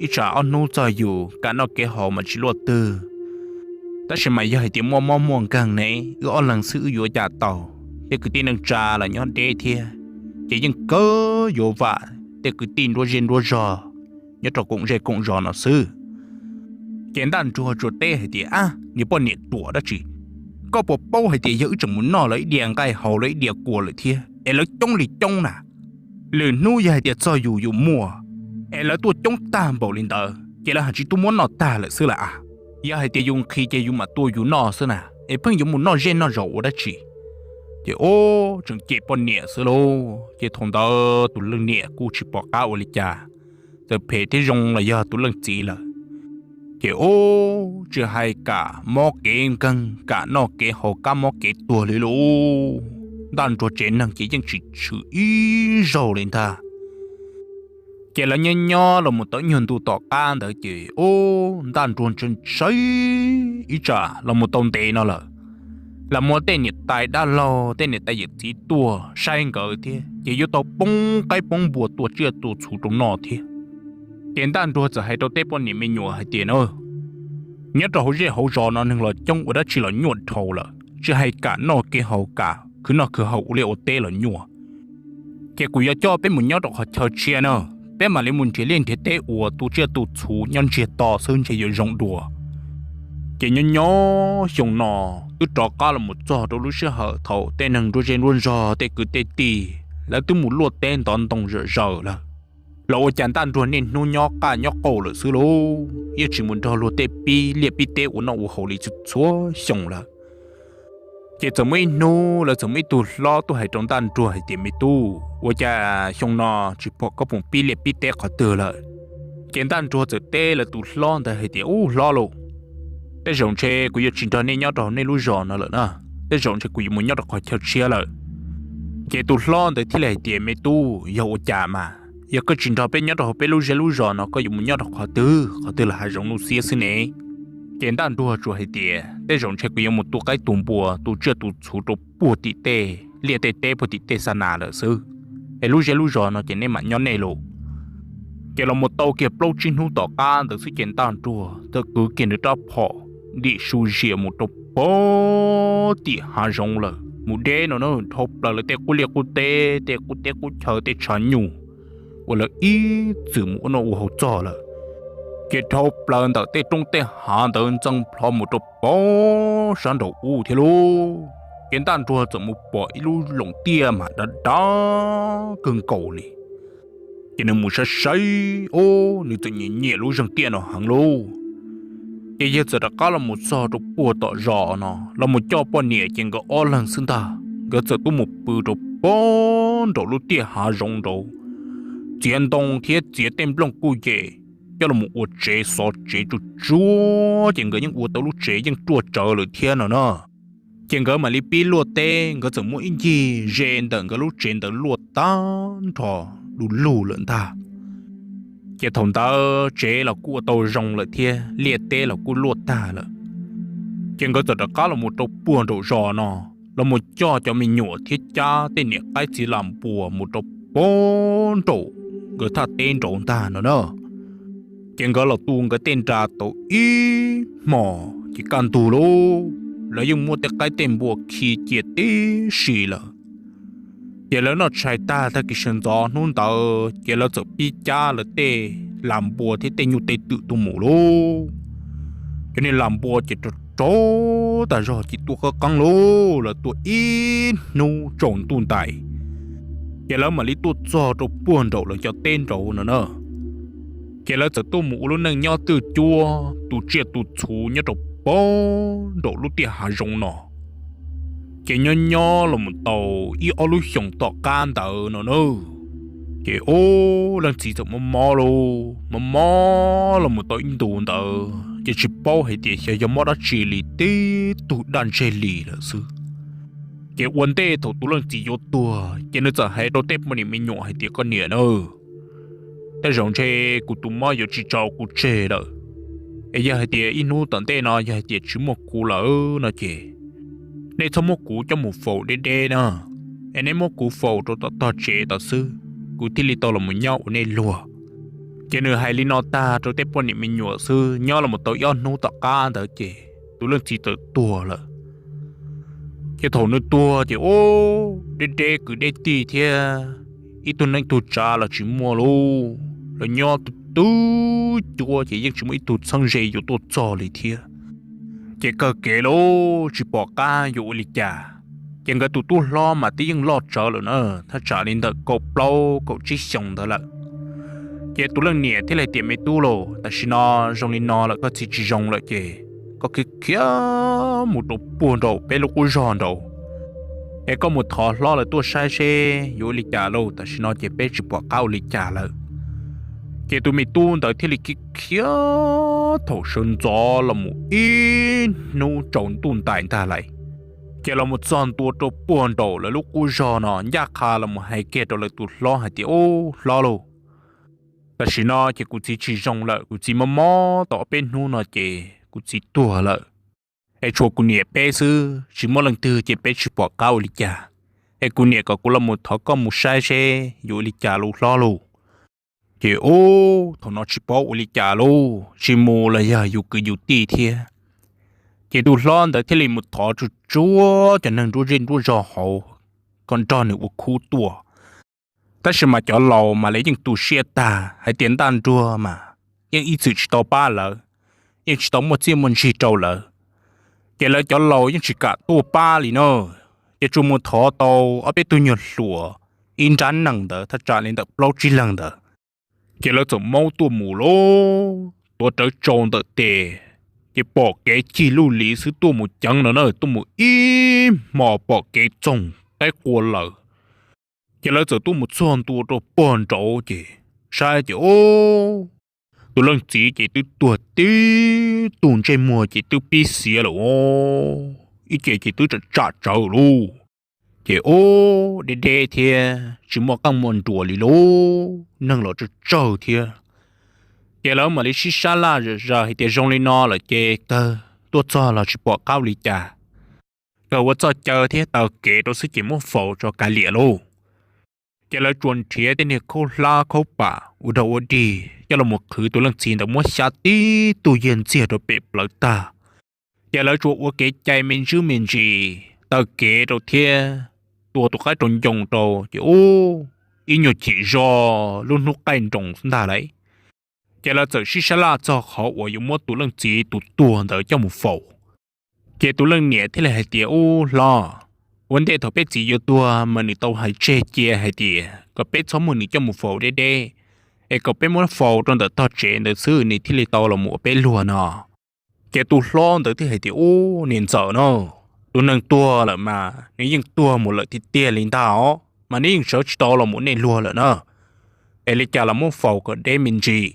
Ib tsam ob hnub txog yus kam noj kev haus mas tsis luaj twg. Tab sis mas yog hais tias muaj mob muaj nkeeg ne, wb ob leeg xwb wb yuav cas tau, thiab kwv tij neej tsa los nyob deb thiab, ces yeej kawg yuav vam tej kwv tij nruab zej nruab zog nyob rau koom zej koom zos no xwb. Ces Ntaj Nruag tsuas teb hais tias, Ab, niag poj niam ruam dab tsi, koj puas paub hais tias yog wb tseem mus noj lawv ib diav nqaij haus lawv ib diav kua lawm thiab es lawv coob li coob na, lwm hnub yog hais tias txog yus yus muaj es lawv tuaj coob tag npaum li ntawd ces lawv haj tsis tuaj muab noj tag lawm xwb lawm a. Yog hais tias yus nqhis ces yus mam tua yus noj xwb na, es pheej yuav mus noj zej noj zos ua dab tsi? Ces ob, tseem cem poj niam xwb lauj. Ces thaum ntawd tus leej niam kuj tsis pom qab ua li cas, txawm phem thiab zoo los yog tus leej txiv lawm. Ces ob, tsis hais kam mob kev nkeeg kam noj kev haus kab mob kev tuag li lauj. Ntaj Nruag tsev neeg ces yeej tsis tshwm ib zaug li ntag. Ces lawv nyob nyob los mus tau ib nyuag ntu tom qab ntawd ces ob, Ntaj Nruag ntshai ntshai ib tsam los mus tau ntev no lawm, los muaj tej niam tais dab laug tej niam tais yawm txiv tuaj saib nkawd thiab ces yuav tau poob qaib poob npua tua tsiaj tua txhu rau noj thiab. Ces Ntaj Nruag txawm hais rau tej poj niam me nyuam hais tias, Nyob rau hauv zej hauv zos no neeg los coob ua dab tsi los nyuaj dhau lawm, tsis hais kam noj kev haus kam khwv noj khwv haus ua liaj ua teb los nyuaj. Ces kuv yuav coj peb mus nyob rau qhov chaw tshiab na, peb mam li mus nrhiav liaj nrhiav teb ua tu tsiaj tu txhu nyob ntsiag to xwb ntshe yuav zoo dua. Ces nyob nyob xyoo no twb rov qab los mus txog rau lub sij hawm thaum tej neeg nruab zej nruab zog tej kwv tej tij lawv twb mus luaj teb ntov ntoo zom zaws lawm, los ua cas Ntaj Nruag niaj hnub nyob qaj nyob qaug lawm xwb lauj, yeej tsis mus nrog luag tej pib liaj pib teb ua noj ua haus li txhua xyoo lawm. Ces txawm muaj ib hnub lawv txawm muaj ib tug hlob tuaj hais rau Ntaj Nruag hais tias, Me tub, ua cas xyoo no tsis pom koj mus pib liaj pib teb qhov twg lawm? Ces Ntaj Nruag txawm teb lawv tus hlob ntawd hais tias, Ub hlob lauj, tej zaum ntshe kuv yuav tsis nrog nej nyob rau hauv nej lub zos no lawm na, tej zaum ntshe kuv yuav mus nyob rau qhov chaw tshiab lawm. Ces tus hlob ntawd thiaj li hais tias, Me tub, yog ua cas mas, yog koj tsis nrog peb nyob rau hauv peb lub zej lub zos no koj yuav mus nyob rau qhov twg? Qhov twg los hav zoov nuj xiab xwb ne? Ces Ntaj Nruag tsuas hais tias, Tej zaum ntshe kuv yuav mus tu qaib tu npua tu tsiaj tu txhu rau puag tim tej liaj tej teb puag tim tej xa nas lawm xwb, es lub zej lub zos no ces nej mam nyob nej lauj. Ces los mus tau kiag plaub tsib hnub tom qab ntawd xwb ces Ntaj Nruag txawm kwv kiag nws rab phom ntim su zias mus rau puag tim hav zoov lawm, mus deb no na, dhau plaws lawv tej qub liaj qub teb, tej qub teb qub chaw, tej tshav nyuj uas lawv ib txwm mus ua noj ua haus txog lawm. Ces dhau plaws ntawm tej roob tej hav ntawd ntxeev plho mus rau puag sab nraum ub thiab lauj. Ces Ntaj Nruag txawm mus pom ib lub loos tiaj mas dav dav kawg nkaus li. Ces nws mus saib saib, ub, nws txawm nyiam nyiam lub zeeg tiaj no heev lauj. Ces yawg txawm rov qab los mus txog rau puag tom zos no los mus coj poj niam ces nkawd ob leeg xwb ntag, nkawd txawm tuaj mus pw rau puag nraum lub tiaj hav zoov nraud, txiav ntoo thiab txiav tej nplooj kuj yem coj los mus ua tsev xov tsev tsuag tsuag, ces nkawd yeej ua tau lub tsev yeej ruaj tsawv lawm thiab no na. Ces nkawd mam li pib luaj teb, nkawd txawm muab ib ncig ze ntawm nkawd lub tsev ntawd luaj tag nrho du lug lawm ntag. Ces thaum ntawd tsev los kuj ua tau zoo lawm thiab liaj teb los kuj luaj tag lawm. Ces nkawd txawm rov qab los mus rau puag nraum zos no, los mus coj cov me nyuam thiab cab tej niam qaib txiv las npuas mus rau puag nraum nkawd thaj teb nraud ntag no na. Ces nkawd los tu nkawd tej nra tau ib hmos ces kaj ntug lauj, lawv yeej muab tej qaib tej npua khi cia tib si lawm. Ces lawv noj tshais tag tag kis sawv ntxov hnub ntawd ces lawv txawm pib cab lawv tej las npua thiab tej nyuj tej twm tuaj mus lauj. Cov niag las npua ces rau rau tas zog ces tuaj qeeb qeeb lauj, lawv tuaj ib hnub tsaus ntuj ntais, ces lawv mam li tuaj txog rau puag nraum lawv cov teb nraud no na. Ces lawv txawm tuaj mus ua lub neej nyob twj cuab tu tsiaj tu txhuv nyob rau puag nraum lub tiaj hav zoov no. Ces nyob nyob los mus tau ib ob lub xyoos tom qab ntawd no na, ces ub, leej txiv txawm mob mob lauj, mob mob los mus tau ib ntus ntawd ces tsis paub hais tias xyov yog mob dab tsi li, tib tug daj ntseg li lawm xwb. Ces ua ntej thaum tus leej txiv yuav tuag ces nws txawm hais rau tej poj niam me nyuam hais tias, koj niam na, tej zaum ntshe kuv tus mob yuav tsis tso kuv tseg lawm, es yog hais tias ib hnub tom ntej no yog hais tias tsis muaj kuv lawm no ces nej txhob muab kuv coj mus faus deb deb na, es nej muab kuv faus rau tom tog tsev tod xwb, kuv thiaj li tau los mus nyob ua nej luag. Ces nws hais li no tag rau tej poj niam me nyuam xwb, nyob los mus tau ib ob hnub tom qab ntawd ces tus leej txiv txawm tuag lawm. Ces thaum nws tuag ces ub, deb deb kwv deb tij thiab, ib tug neej tug tsav los tsis muaj lauj, los nyob twj cuab ces yeej tsis muaj ib tug txheeb ze yuav tuaj txog li thiab. Ces kawg kev lauj, tsis pom qab yuav ua li cas. Ces nkawd tus tub hlob mas twb yeej loj tsawv lawm na, thaj tsam li ntawm kaum plaub kaum tsib xyoos ntawd lawm. Ces tus leej niam thiaj li tias, me tub lauj, tam sim no zoo li no lawm koj txiv tsis zoo lawm ces koj khiav khiav mus rau puag nraum peb lub qub zog nraud, es koj mus thov hlob lawv tuaj saib seb yuav ua li cas lauj, tam sim no ces peb tsis pom qab ua li cas lawm. Ces tus me tub ntawd thiaj li khiav khiav thaum sawv ntxov los mus ib hnub tsaus ntuj ntais ntag lais, ces los mus txog ntua rau puag nraum lawv lub qub zog no ncaj qha los mus hais kiag rau lawv tus hlob hais tias, ub hlob lauj, tam sim no ces kuv txiv tsis zoo lawm, kuv txiv mob mob tau ob peb hnub no ces kuv txiv tuag lawm, es tshuav kuv niam peb xwb, tsis muaj leej twg ces peb tsis pom qab ua li cas, es kuv niam kom kuv los mus thov koj mus saib seb yuav ua li cas lauj hlob lauj. Ces ub, thaum no tsis paub ua li cas lauj, tsis mus los yog yus kwv yus tij thiab. Ces tus hlob ntawd thiaj li mus thov tsuj tsuab cov neeg nruab zej nruab zog hauv kom nrog nws ua khub tuaj. Tab sis mas cov laus mas lawv yeej tu siab tag hais tias ntaj nruag mas yeej ib txwm tsis tau pab lawv, yeej tsis tau muaj txiaj muaj ntsig rau lawv, ces lawv cov laus yeej tsis kam tuaj pab li na. Ces tsuas mus thov tau ob peb tug nyuag hluas, ib nrab nees ntawd thaj tsam li ntawm plaub tsib leeg ntawd, ces lawv txawm maub tuaj mus lauj, tuav rawv tsau ntawm tes, ces pom kev cig luj li xwb tuaj mus ceev no na, tuaj mus ib hmos pom kev txoog qaib qua lawm. Ces lawv txawm tuaj mus txog ntua rau puag nraud ces saib ces ub, tus leej txiv ces twb tuag tib tug, ntsej muag ces twb pib xiav lawm, ib ce ces twb tsam tsam tsawv lauj. Ces ub, deb deb thiab tsis muaj qeej muaj nruas li lauj, neeg los tsawg tsawg thiab. Ces lawv mam li sib sab laj zam zaws hais tias zoo li no lawm ces kawg tuaj txog los tsis pom qab ua li cas, kawg ua txoj caw thiab taw kev rau xwb ces muab faus tso kav liam lauj. Ces lawv tsuas nrhiav tej niag khaub hlab khaub pam ua dog ua dig coj los qhwv tus leej txiv ntawd muab xyab tib tug yiag ntxiag rau pem plawv tag. Ces lawv tsuas ua kev cai me ntsis me ntsis taw kev rau thiab tua tus qaib rau ncoo rau ces ub, ib nyuag chim zog lub hnub qaij nroos ntag lauj. Ces lawv txawm sib sab laj txog qhov uas yuav muab tus leej txiv tus tuag ntawd coj mus faus. Ces tus leej niam thiaj li hais tias, ub hlob, ua ntej thaum peb txiv yuav tuag mas nws tau hais tseg cia hais tias kom peb txhob muab nws coj mus faus deb deb, es kom peb muab faus rau ntawm tog tsev ntawd xwb nws thiaj li tau los mus ua peb luag no. Ces tus hlob ntawd thiaj hais tias, ub niam ntxawm no, tus neeg tuag lawm mas nws yeej tuag mus lawm tiag tiag li ntag os, mas nws yeej sawv tsis tau los mus ua nej luag lawm na, es li cas los muab faus kom deb me ntsis.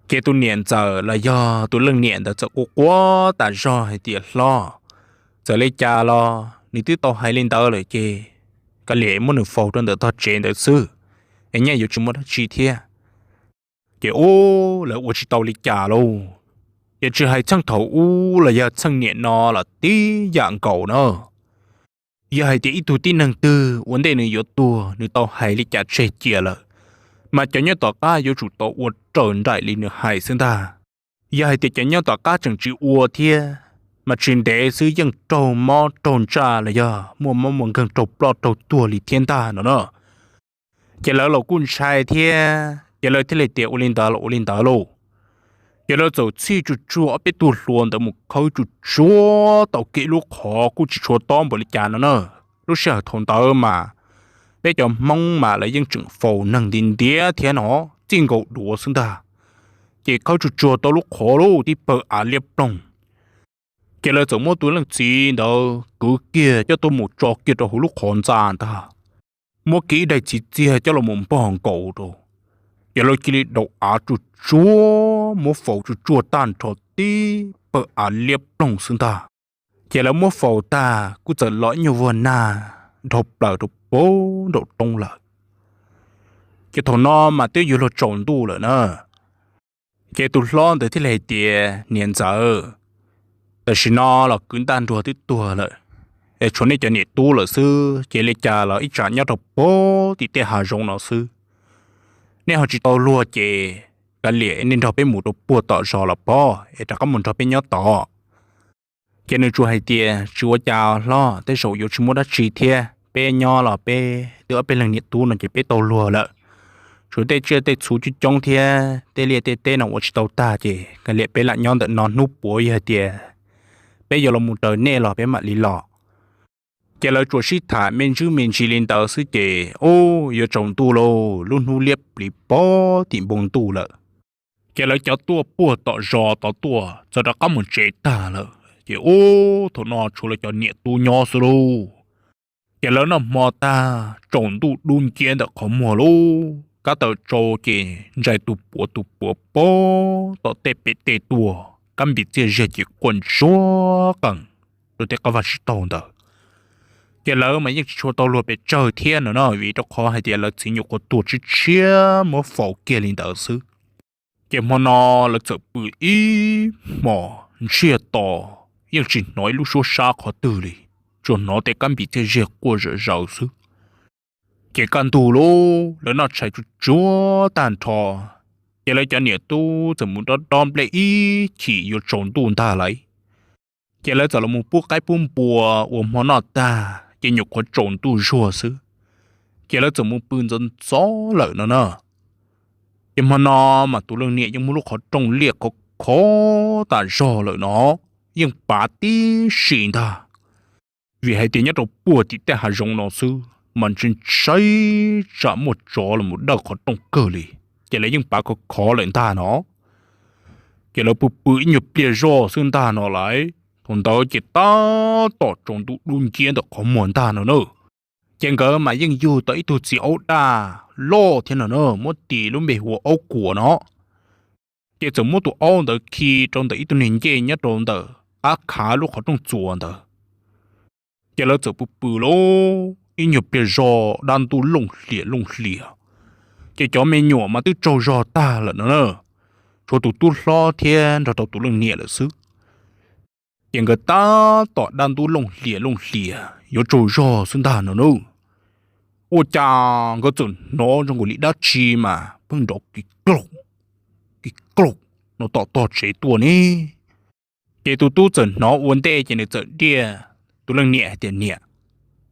Ces tus niam ntxawm los yog tus leej niam ntawd txawm quaj quaj tas zog hais tias, hlob, txawm li cas los nws twb tau hais li ntawd lawm ces kav liam muab nws faus rau ntawm tog tsev ntawd xwb, es nyaj yuav tsis muaj dab tsi thiab. Ces ub, lawv ua tsis tau li cas lauj. Ces tsis hais txheej thaum ub los yog txheej niam no los tib yam nkaus na. Yog hais tias ib tug tib neeg twg ua ntej nws yuav tuag nws tau hais li cas tseg cia lawm, mas cov nyob tom qab yuav tsum tau ua raws nraim li nws hais xwb ntag. Yog hais tias cov nyob tom qab tseem tsis ua thiab, mas tsis ntev xwb yeej raug mob raug ntsaj los yog muaj mob muaj nkeeg raug ploj raug tuag li thiab ntag no na. Ces lawv los kuj ntshai thiab, ces lawv thiaj li tias ua li ntawd los ua li ntawd lauj. Ces lawv txawm txhij tsuag tsuag ob peb tug hluas ntawd mus khawb tsuag tsuag tau kiag ib lub qhov kuj tsis tshua tob npaum li cas no na. Lub sij hawm thaum ntawd mas peb cov Hmoob mas lawv yeej tseem faus neeg nti ntiav thiab no, txij nkaus duav xwb ntag. Ces khawb tsuag tsuag tau lub qhov lub tib pawg av liab ploog. Ces lawv txawm muab tus leej txiv ntawd kwv kiag coj tuaj mus tso kiag rau hauv lub qhov ntxa ntag, muab kiag ib daim txiv txiag coj los mus npog nkaus rau. Ces lawv cia li daus av tsuag tsuag muab faus tsuag tsuag tag nrho tib pawg av liab ploog xwb ntag. Ces lawv muab faus tag kuj txawm los ib nyuag vuag nag dhau plaws rau puag nraum roob lawm. Ces thaum no mas twb yuav luag tsaus ntuj lawm na. Ces tus hlob ntawd thiaj li hais tias, Niam ntxawm, tam sim no los kwv Ntaj Nruag twb tuag lawm, es tshuav nej cov niam tub lawm xwb, ces li cas los ib tsam nyob rau puag tim tej hav zoov no xwb. Nej ho tsis tau luag ces kav liam nej nrog peb mus rau puag tom zos los pob es rov qab mus nrog peb nyob tod. Ces nws tsuas hais tias, Tsis ua cas hlob, tej zaum yuav tsis muaj dab tsi thiab, peb nyob los peb twb ob peb leeg niam tub no ces peb tau luag lawm. Tshuav tej tsiaj tej txhu coob coob thiab tej liaj tej teb no ua tsis tau tag ces kav liam peb lam nyob ntawm no hnub puav yog hais tias peb yuav los mus raws nej los peb mam li los. Ces lawv tsuas sib tham me ntsis me ntsis li ntawd xwb ces ub, yuav tsaus ntuj lauj, lub hnub liab pliv puag tim npoo ntuj lawm. Ces lawv cov tuaj puag tom zos tod tuaj txawm rov qab mus tsev tag lawm ces ub, thaum no tshuav lawv cov niam tub nyob xwb lauj. Ces lawv noj hmo tag tsaus ntuj dub nciab ntawm qhov muag lauj, kab taws tsau ces ntsais tus puav tus puav puag tom tej pem tej tuaj, kab npis txiaj ziag ces quaj ntsuag qees rau tej qab vaj tsib taug ntawd. Ces lawv mas yeej tsis tshua tau luag pes tsawg thiab no na, vim rau qhov hais tias lawv txiv nyuam qhuav tuag tshiab tshiab muab faus kiag li ntawd xwb. Ces hmo no lawv txawm pw ib hmos ntsiag to, yeej tsis hnov ib lub suab sab qhov twg li, tsuas hnov tej kab npis txiaj ziag quaj zom zaws xwb. Ces kaj ntug lauj, lawv noj tshais tsuag tsuag tag nrho, ces lawv cov niam tub txawm mus dob dob nplej ib chim yuav tsaus ntuj ntag lauj. Ces lawv txawm los mus pub qaib pub npua ua hmo noj tag ces nyuam qhuav tsaus ntuj zuag xwb, ces lawv txawm mus pw ntxov ntxov lawm no na. Ces hmo no mas tus leej niam yeej muab lub qhov rooj liaj khov khov tas zog lawm no, yeej pav tib si ntag. Vim hais tias nyob rau puag tim tej hav zoov no xwb mas ntshai ntshai tsam muaj tsov los mus dawj qhov rooj kawg li, ces lawv yeej pav khov khov lawm ntag no. Ces lawv pw pw ib nyuag pliag zog xwb ntag no lauj, thaum ntawd ces tab tom tsaus ntuj dub nciab ntawm qhov muag ntag no na. Ces nkawd mas yeej yug tau ib tug txiv aub daj loj thiab no na, muab tis lub npe hu ua Aub Kuam no. Ces txawm muab tus aub ntawd khi rau ntawm ib tug niag ncej nyob rau ntawm qab khav lub qhov rooj txuas ntawd. Ces lawv txawm pw pw lauj, ib nyuag pliag zog dab ntub looj hlias looj hlias, ces cov me nyuam mas twb tsaug zog tag lawm no na, tshuav tus tub hlob thiab nrog rau tus leej niam lawm xwb. Ces nkawd tab tom dab ntub looj hlias looj hlias yuav tsaug zog xwb ntag no na, ua cas nkawd txawm hnov zoo nkaus li dab tsi mas pheej nrov kis klaum kis klaum no tom tog tsev tuaj ne. Ces tus tub txawm hnov ua ntej ces nws txawm diaj tus leej niam hais tias, Niam,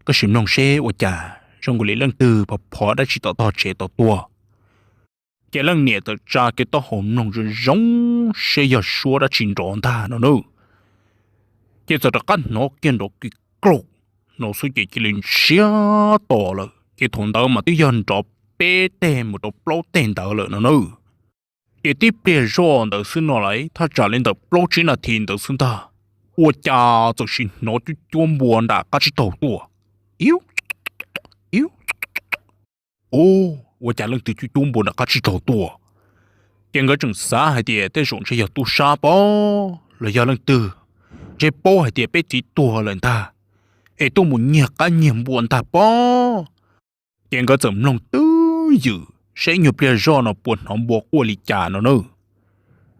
koj sim mloog seb ua cas zoo nkaus li leej twg phov phov dab tsi tom tog tsev tod tuaj. Ces leej niam txawm tsa kiag taub hau mloog zoo zoo seb yog suab dab tsi nrov ntag no na. Ces txawm rov qab hnov kiag nrov kis klaum no xwb ces cia li ntsiag to lawm, ces thaum ntawd mas twb yog nrov peb teg mus rau plaub teg ntawd lawm no na. Ces tib pliag zoj ntawd xwb no lauj, thaj tsam li ntawm plaub tsib nas this ntawd xwb ntag, ua cas txawm sim hnov cuab cuab npua nram qab tsib taug tuaj. Iv, iv, ua cas leej twg cuab cuab npua nram qab tsib taug tuaj? Ces nkawd tseem xav hais tias tej zaum ntshe yog tub sab pob los yog leej twg ntshe paub hais tias peb txiv tuag lawm ntag, es tuaj mus nyiag qab nyiag npua ntag pob. Ces nkawd txawm mloog twb ywm saib ib nyuag pliag zoj no puas hnov npua quaj li cas no na.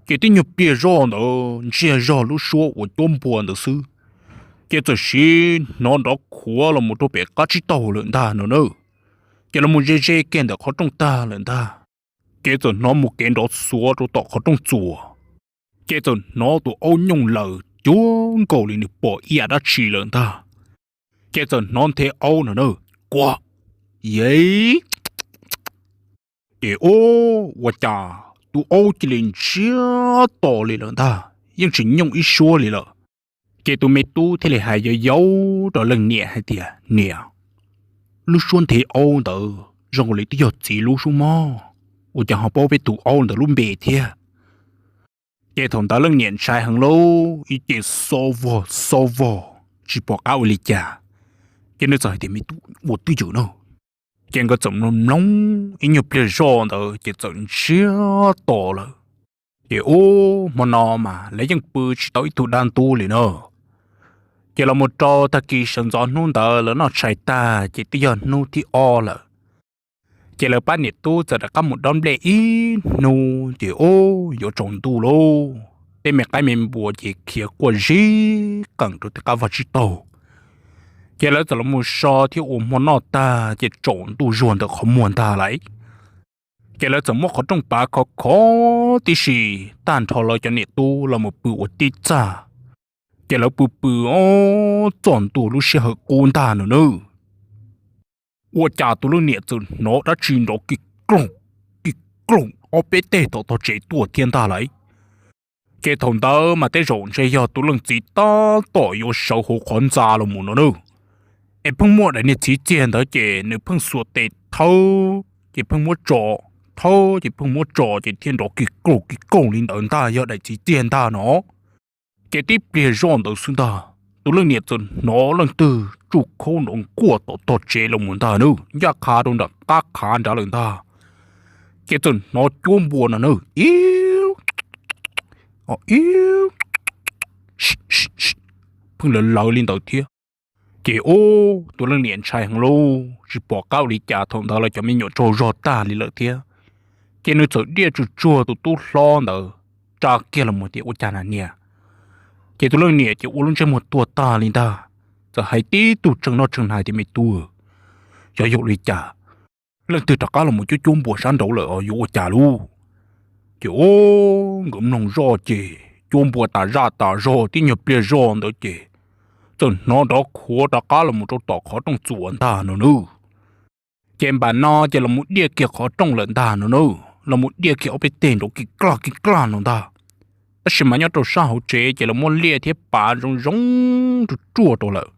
Ces tib nyuag pliag zoj ntawd ntsiag zog lub suab uas cuab npua ntawd xwb, ces txawm sim hnov nrov khuav los mus rau pem qab tsib taug lawm ntag no na. Ces los mus ze ze kiag ntawm qhov rooj tag lawm ntag, ces txawm hnov mus kev nrov xuav rau tom qhov rooj txuas. Ces txawm hnov tus aub nyooj laws cuag nkaus li nws pom ib yam dab tsi lawm ntag. Ces txawm hnov nthe aub no na, kuag, yev. Ces ua cas tus aub cia li ntsiag to li lawm ntag, yeej tsis nyooj ib suab li lawm. Ces tus me tub thiaj li hais yau yau rau leej niam hais tias, Niam, lub suab nthe aub ntawd zoo li twb yog txiv lub xwb mog, ua cas ho paub peb tus aub ntawd lub npe thiab? Ces thaum ntawd leej niam ntshai heev lauj, ib ce xob vog xob vog tsis pom qab ua li cas. Ces nws txawm hais tias, Me tub, ua twj ywm na. Ces nkawd txawm mloog mloog ib nyuag pliag zoj ntawd ces txawm ntsiag to lawm. Ces ub, hmo no mas lawv yeej pw tsis tau ib tug dab ntub li na. Ces los mus rau tag kis sawv ntxov hnub ntawd lawv noj tshais tag ces twb yog hnub thib ob lawm. Ces lawv pab niam tub txawm rov qab mus dob nplej ib hnub ces ub, yuav tsaus ntuj lauj, tej me qaib me npua ces khiav quaj zib qees rau tej qab vaj tsib taug. Ces lawv txawm los mus so thiab ua hmo noj tag ces tsaus ntuj zuag ntawm qhov muag ntag lauj. Ces lawv txawm muab qhov rooj pav khov khov tib si, tag nrho lawv cov niam tub los mus pw ua tib txaj. Ces lawv pw pw, ob, txog ntua lub sij hawm qub ntag no nawb, ua cas tus leej niam txawm hnov dab tsi nrov kig kloog, kig kloog ob peb teg tom tog tsev tuaj thiab ntag lauj. Ces thaum ntawd mas tej zaum ntshe yog tus leej txiv tab tom yuav sawv hauv qhov ntxa los mus no nawb. Es pheej muaj daim niag txiv txiag ntawd ces nws pheej xuas tes thawb ces pheej muab tso, thawb ces pheej muab tso ces thiaj nrov kig kloog kig kloog li ntawd ntag, yog daim txiv txiag ntag no. Ces tib pliag zoj ntawd xwb ntag, tus leej niam txawm hnov leej twg tsuj khaub nrov nkuaj tom tog tsev los mus ntag nawb, ncaj qha rau nram qab qhav nrad lawm ntag. Ces txawm hnov cuab npua no nawb, ib, ib, pheej lawv lawv li ntawd thiab. Ces ub, tus leej niam ntshai heev lauj, tsis pom qab ua li cas, thaum ntawd lawv cov me nyuam tsaug zog tag li lawm thiab. Ces nws txawm diaj tsuag tsuag tus tub hlob ntawd, tsa kiag los mus tias, Ua cas na niam? Ces tus leej niam ces ua lub ntsej muag tuag tag li ntag, txawm hais tib tug tseem noj tseem hnav tias, Me tub, xyov yuav ua li cas, leej twg rov qab los mus cuab cuab npua sab nraud lawm os, yuav ua cas lauj? Ces ub, nkawd mloog zoj ces cuab npua tas zaj tas zog, tib nyuag pliag zoj ntawd ces txawm hnov nrov khuav rov qab los mus rau tom qhov rooj txuas ntag no nawb. Ces npam no ces los mus diaj kiag qhov rooj lawm ntag no nawb, los mus diaj kiag ob peb teg nrov kig klaj kig klaj no ntag. Tab sis mas nyob rau sab hauv tsev ces lawv muab liaj thiab pav zoo zoo ruaj ruaj rau lawm.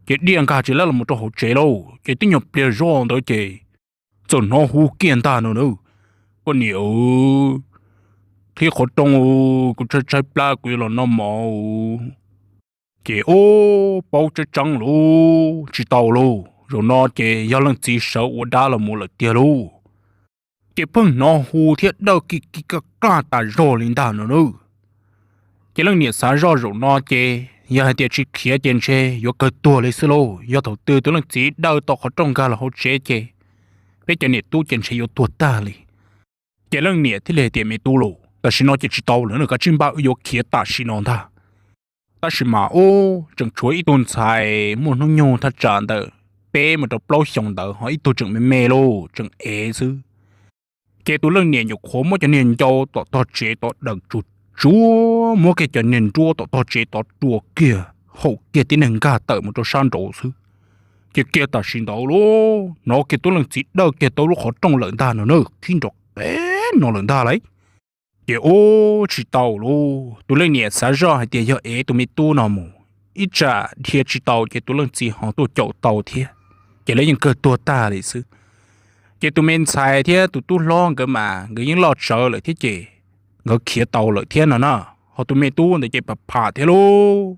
Ces diaj nkag tsis lab los mus rau hauv tsev lauj, ces tib nyuag pliag zoj ntawd ces txawm hnov hu kiag ntag no nawb, Koj niam, qhib qhov rooj, kuv tshaib tshaib plab kuv yuav los noj mov. Ces ub, paub tseeb tseeb lauj, tsis tau lauj, zaum no ces yog leej txiv sawv ua dab los mus lawm tiag lauj. Ces pheej hnov hu thiab dawj kig kig kaj kaj tas zog li ntag no nawb. Ces leej niam xav zoj zaum no ces yog hais tias tsis khiav ces ntshe yuav kawg tuag li xwb lauj, yog thaum twg tus leej txiv dawj tau qhov rooj nkag los hauv tsev ces peb cov niam tub ces ntshe yuav tuag tag li. Ces leej niam thiaj li hais tias, Me tub lauj, tam sim no ces tsis tau lawm, kav tsij npaj wb yuav khiav tam sim no ntag. Tab sis mas ub, tseem tshuav ib tug ntxhais muaj hnub nyoog thaj tsam ntawm peb mus rau plaub xyoos ntawd, ho ib tug tseem me me lauj, tseem ev xwb. Ces tus leej niam nyuam qhuav muab cov niag ncau tom tog tsev tod daws tsuag tsuag, muab kiag cov niag nruab tom tog tsev tod rua kiag, haum kiag tib neeg nkag tawm mus rau sab nraud xwb. Ces kiag tam sim ntawd lauj, hnov kiag tub leej txiv dawj kiag tau lub qhov rooj lawm ntag no na, qhib nrov qeb no lawm ntag lauj. Ces ub, tsis tau lauj, tus leej niam xav zoj hais tias yog ev tus me tub no mus, ib tsam dhia tsis tau ces tus leej txiv ho tuaj caum tau thiab, ces lawv yeej kawg tuag tag li xwb. Ces tus me ntxhais thiab tus tub hlob nkawd mas nkawd yeej loj tsawv lawm thiab ces nkawd khiav tau lawm thiab no na, ho tus me tub ntawd ces pham pham thiab lauj.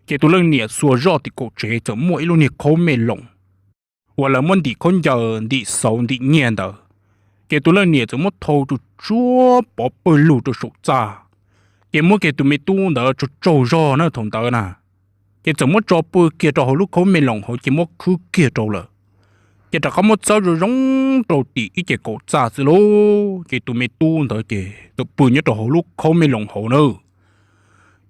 Ces tus leej niam xuas zoj tim kaum tsev txawm muaj ib lub niag khaub me loos uas lawv muab ntim khaub ncaws ntim xauv ntim nyiaj ntawd. Ces tus leej niam txawm muab thau tsuag tsuag pov pawg lug rau saum txaj, ces muab kiag tus me tub ntawd tsaug tsaug zog na thaum ntawd na, ces txawm muab tso pw kiag rau hauv lub khaub me loos hauv ces muab khwb kiag rau lawm. Ces rov qab muab txawb zoo zoo rau tim ib ce kaum txaj xwb lauj, ces tus me tub ntawd ces txawm pw nyob rau hauv lub khaub me loos hauv na.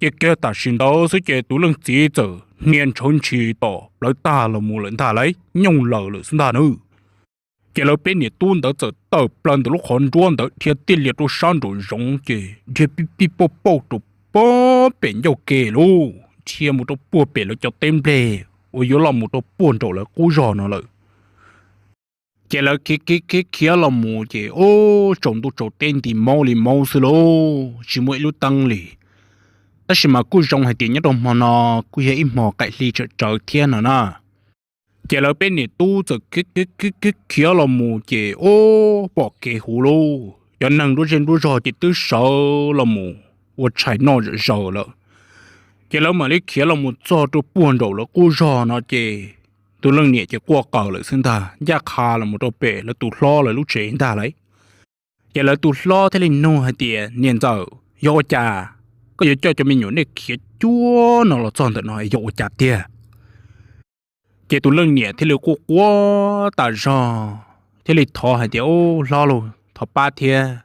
Ces kiag tam sim ntawd xwb ces tus leej txiv txawm hnia ntshawv ntshis tom plawv tag los mus lawm ntag lauj, nyooj laws lawm xwb ntag na. Ces lawv peb niam tub ntawd txawm tawm plaws ntawm lub qhov nruab ntawd dhia tij lias rau sab nraum zoov ces dhia pij pij pauj pauj rau puag pem ncauj ke lauj, dhia mus rau puag pem lawv cov teb nplej uas yuav los mus rau puag nraum lawv qub zog no lawm. Ces lawv khiav khiav khiav khiav los mus ces ub, tsaus ntuj tsaus teb nti maub li maub xwb lauj, tsis muaj ib lub teeb li. Tab sis mas kuj zoo hais tias nyob rau hmo no kuj yog ib hmo qaim hli tsawm tsawv thiab no na. Ces lawv peb niam tub txawm khiav khiav khiav khiav los mus ces ub, pom kev huv lauj, cov neeg nruab zej nruab zog ces twb sawv los mus ua tshais noj zom zaws lawm. Ces lawv mam li khiav los mus txog rau puag nraum lawv qub zog no ces tus leej niam ces quaj qawv lawm xwb ntag, ncaj qha los mus rau pem lawv tus hlob lawv lub tsev ntag lauj. Ces lawv tus hlob thiaj li nug hais tias, Niam ntxawm, yog ua cas koj yuav coj cov me nyuam nej khiav cuag no los txog ntawm no yog ua cas tiag? Ces tus leej niam thiaj li quaj quaj tas zog thiaj li thov hais tias, Ub, hlob lauj, thov pab thiab.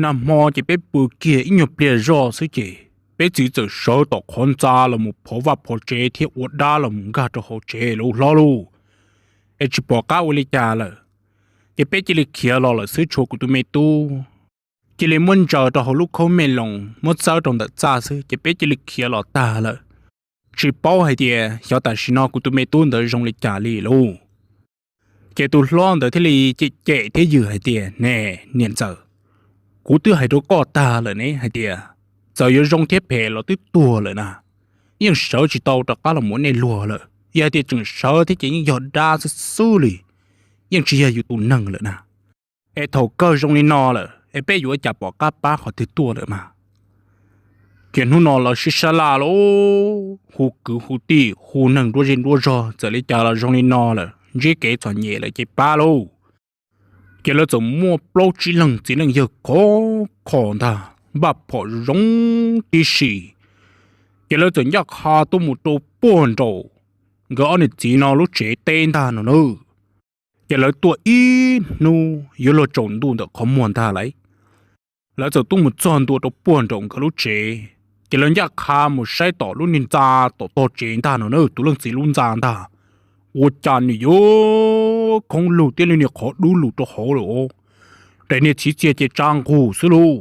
Nag hmo ces peb pw kiag ib nyuag pliag zoj xwb ces peb txiv txawm sawv tom qhov ntxa los mus phov vaj phov tsev thiab ua dab los mus nkag rau hauv tsev lauj hlob lauj, es tsis pom qab ua li cas lawm. Ces peb cia li khiav los lawm xwb, tshuav kuv tus me tub cia li muab ntsaws rau hauv lub khaub me loos muab txawb rau ntawm txaj xwb ces peb cia li khiav los tag lawm. Tsis paub hais tias xyov tam sim no kuv tus me tub ntawd zoo li cas li lauj. Ces tus hlob ntawd thiaj li cem cem thiab yws hais tias, Ne, niam ntxawm, kuv twb hais rau koj tag lawm ne hais tias txawm yuav zoo thiab phem los twb tuag lawm na, yeej sawv tsis tau rov qab los mus ua nej luag lawm. Yog hais tias tseem sawv thiab ces yeej yog dab xwb xwb li, yeej tsis yog yus tus neeg lawm na. Es thaum kawg zoo li no lawm es peb yuav ua cas pom qab pab qhov twg tuaj lawm mas. Ces hnub no lawv sib sab laj lauj, hu kwv hu tij hu neeg nruab zej nruab zog, txawm li cas los zoo li no lawm, ntsib kev txom nyem lawm ces pab lauj. Ces lawv txawm muaj plaub tsib leeg txiv neej yawg khov kho ntag, npaj phom zoo tib si. Ces lawv txawm ncaj qha tuaj mus rau puag nraum nkawd ob niam txiv no lub tsev teb ntag no na. Ces lawv tuaj ib hnub yuav luag tsaus ntuj ntawm qhov muag ntag lauj. Lawv txawm tuaj mus txog ntua rau puag nraum nkawd lub tsev, ces lawv ncaj qha mus saib tom lub niag ntxa tom tog tsev ntag no na, tus leej txiv lub ntxa ntag. Ua cas nws yuav khoob lug thiab lub niag qhov dub lug rau hauv lawm, daim niag txiv txiag ces tsa nqug xwb lauj.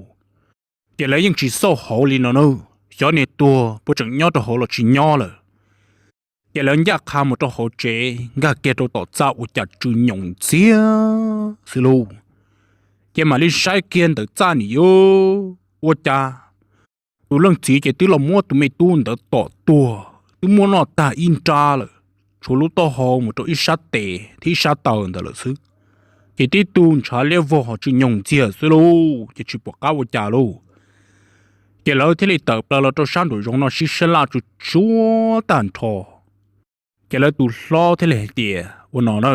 Ces lawv yeej tsis xauj hauv li no na, xyov niag tuag puas tseem nyob rau hauv los tsis nyob lawm. Ces lawv ncaj qha mus rau hauv tsev, nkag kiag rau tom txaj ua cas tsw nyoos ntxiag xwb lauj. Ces mam li saib kiag ntawm txaj nim yuav ua cas tus leej txiv ces twb los muab tus me tub ntawd tom tuag, twb muab noj tag ib nrab lawm, tshuav lub taub hau mus rau ib sab tes thiab ib sab taw ntawd lawm xwb. Ces tib tug ntshav liab vog ho tsw nyoos ntxiag xwb lauj, ces tsis pom qab ua cas lauj. Ces lawv thiaj li tawm plaws los rau sab nraum zoov no sib sab laj tsuj tsuav tag nrho. Ces lawv tus hlob thiaj li hais tias, Ua no na,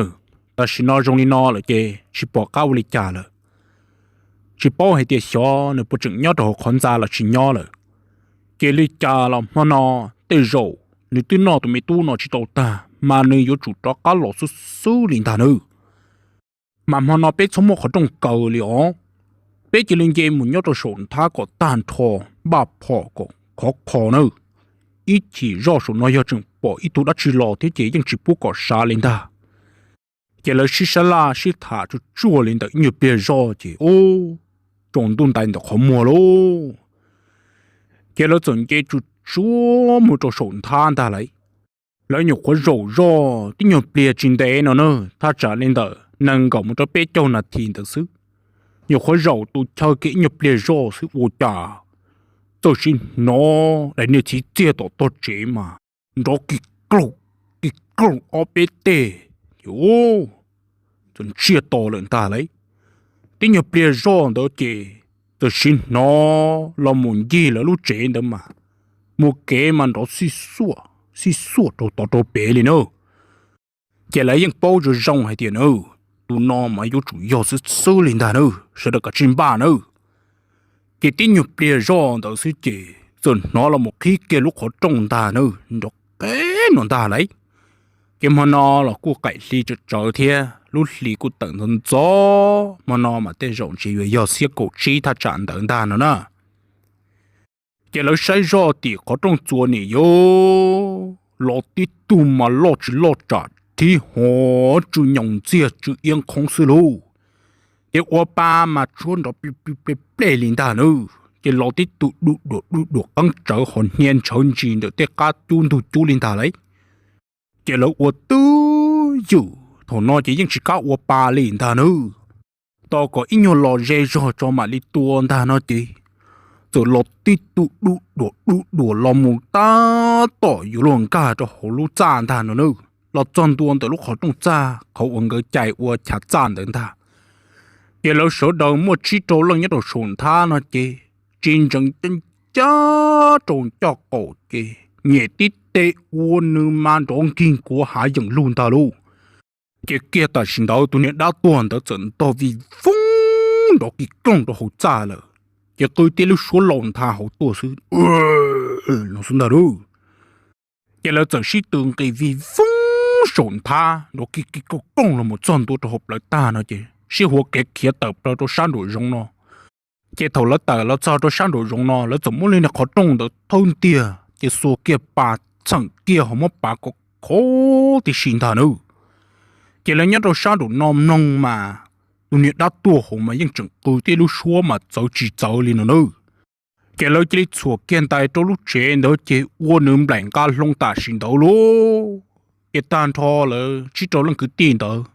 tam sim no zoo li no lawm ces tsis pom qab ua li cas lawm. Tsis paub hais tias xyov nws puas tseem nyob rau hauv qhov ntxa los tsis nyob lawm. Ces li cas los hmo no tej zaum nws twb noj tus me tub no tsis tau tag mas nws yuav tsum rov qab los xwb xwb li ntag nawb. Mas hmo no peb txhob muab qhov rooj kaw li os. Peb cia li nce mus nyob rau saum nthab kom tag nrho, npaj phom kom khov kho nawb. Ib chim zoj saum no yog tseem pom ib tug dab tsi los thiab ces yeej tsis pub kom sav li ntag. Ces lawv sib sab laj sib tham tsuj tsuav li ntawm ib nyuag pliag zoj ces ub, tsaus ntuj ntais ntawm qhov muag lauj. Ces lawv txawm nce tsuj tsuav mus rau saum nthab ntag lauj. Lawv nyuam qhuav zaum zoj tib nyuag pliag tsis ntev no na, thaj tsam li ntawm nees nkaum mus rau peb caug nas this ntawd xwb, nyuam qhuav zaum tus chaw kiag ib nyuag pliag zoj xwb ua cas txawm sim hnov daim niag txiv txiag tom tog tsev mas nrov kig kloog kig kloog ob peb teg, ces txawm ntsiag to lawm ntag lauj. Tib nyuag pliag zoj ntawd ces txawm sim hnov los mus ncig lawv lub tsev ntawd mas mus kev mas nrov xij xuaj rau tod rau pem li na. Ces lawv yeej paub zoo zoo hais tias na, tus no mas yuav tsum yog xwb xwb li ntag na, sawv daws kav tsij npaj nawb. Ces tib nyuag pliag zoj ntawd xwb ces txawm hnov los mus qhib kiag lub qhov rooj ntag na, nrov qeb no ntag lauj. Ces hmo no los kuj qaim hli tsawv tsawv thiab, lub hli kuj tawm ntxov ntxov, hmo no mas tej zaum ntshe yuav yog xiab kaum tsib thaj tsam ntawd ntag no na. Ces lawv saib zoj tim qhov rooj txuas nim yog los tib tug mas loj tsis loj tsam thib hov tsw nyoos ntxiag tsw iab qhoob xwb lauj. Ces ua pa mas tshuab nrov ple ple ple li ntag na. Ces los tib tug du duam du duam qeeb tsawv ho hnia ntshawv ntsis ntawm tej qab cub ntug cub li ntag lauj. Ces lawv ua twj ywm, thaum no ces yeej tsis kam ua pa li ntag na. Tos kom ib nyuag los ze zog tso mam li tua ntag no ces txawm los tib tug du duam du duam los mus tab tom yuav luag nkag rau hauv lub txaj ntag no na. Los txog ntua ntawm lub qhov rooj txaj qhov uas nkawd cais ua chav txaj ntawd ntag, ces lawv sawv daws muaj tsib rau leej nyob rau saum nthab no ces tsis ntsees ceeb cab rau ncaj qaum ces nyem tib teg ua nws mas nrov nkig nkuav hav yeem lug ntag lauj. Ces kiag tam sim ntawd tus niag dab tuag ntawd txawm ntog vij voog nrov kis koog rau hauv txaj lawm, ces qw tib lub suab laus ntha hauv tuaj xwb no xwb ntag lauj. Ces lawv txawm sib tw nqis vij voog saum nthab nrov kis kis koog koog los mus txog ntua rau hauv plawv tag no ces sib huav kev khiav tawm plaws rau sab nraum zoov no. Ces thaum lawv tawm los txog rau sab nraum zoov no lawv txawm muab li niag qhov rooj ntawd thawb ntiag ces xuas kiag pas txheem kiag ho muab pav kom khov tib si ntag na. Ces lawv nyob rau sab nraum no mloog mas tus niag dab tuag hauv mas yeej tseem qw tib lub suab mas txawv tsis txawv li no na. Ces lawv cia li txhuam kiag ntais rau lub tsev ntawd ces ua nws nplaim nqa hlo tam sim ntawd lauj. Ces tag nrho lawv tsib rau leej kwv tij ntawd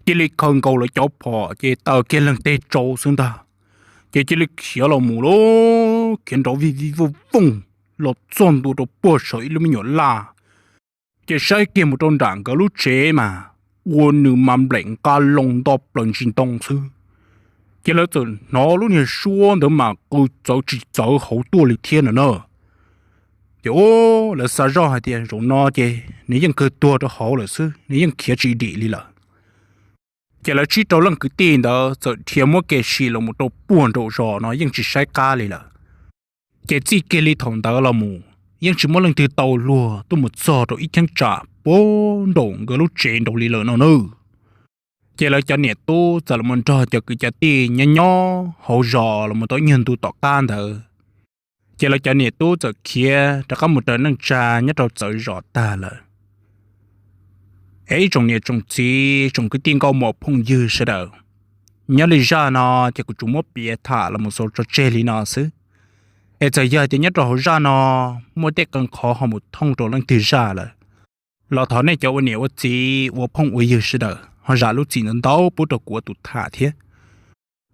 cia li khaws nkaus lawv cov phom ces taws kiag leeg teg tsau xwb ntag, ces cia li khiav los mus lauj. Khiav nrov vij vij voog voog los txog ntua rau puag saum ib lub me nyuam laj, ces saib kiag mus rau nram nkawd lub tsev mas ua nws mas nplaim nqa loo nto plaws ntsis ntoo xwb. Ces lawv txawm hnov lub niag suab ntawd mas qw txawv tsis txawv hauv tuaj li thiab no na. Ces lawv xav zoj hais tias zaum no ces nws yeej kawg tuag rau hauv lawm xwb, nws yeej khiav tsis dim li lawm. Ces lawv tsib rau leej kwv tij ntawd txawm dhia muab kev sim los mus rau puag nraum zos no yeej tsis saib qab li lawm. Ces txij kiag li thaum ntawd los mus yeej tsis muaj leej twg tau luag tuaj mus txog rau ib cheeb tsam puag nraum nkawd lub tsev nraud li lawm no na. Ces lawv cov niam tub txawm los mus nrog cov kwv cov tij nyob nyob hauv zos los mus tau ib nyuag ntu tom qab ntawd, ces lawv cov niam tub txawm khiav rov qab mus raws neej tsa nyob rau txawv zos tag lawm. Es ib tsoom niam tsoom txiv tsoom kwv tij nkauj muam phooj ywg sawv daws, nyob li zaj no ces kuv tsuas muab piav tham los mus xaus tso tseg li no xwb. Es txawm yog tias nyob rau hauv zaj no muaj tej qee qhov ho mus thooj rau leej twg zaj lawm, los thov nej cov ua niam ua txiv ua phooj ua ywg sawv daws ho zam lub txim ntau ntau pub rau kuv ua tus tham thiab.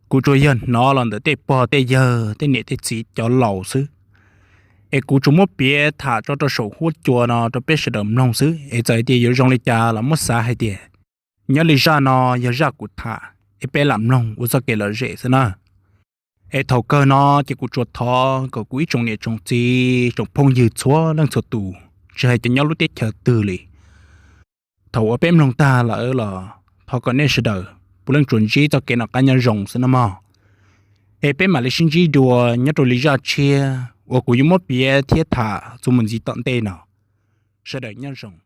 Kuv tsuas yog hnov los ntawm tej pog tej yawg tej niam tej txiv cov laus xwb, es kuv tsuas muab piav tham tso rau saum huab cua no rau peb sawv daws mloog xwb. Es txawm hais tias yuav zoo li cas los muab xav hais tias nyob li zaj no yog zaj kuv tham es peb lam mloog ua txoj kev lom zem xwb na. Es thaum kawg no ces kuv tsuas thov kom kuv ib tsoom niam tsoom txiv tsoom phooj ywg txhua leej txhua tus, tsis hais cov nyob lub teb chaws twg li, thaum uas peb mloog tag lawm los thov kom nej sawv daws puav leej tsuas ntsib txoj kev noj qab nyob zoo xwb no mog. Es peb mam li sib ntsib dua nyob rau li zaj tshiab uas kuv yuav muab piav thiab tham txuas mus ntxiv tom ntej no. Sawv daws nyob zoo.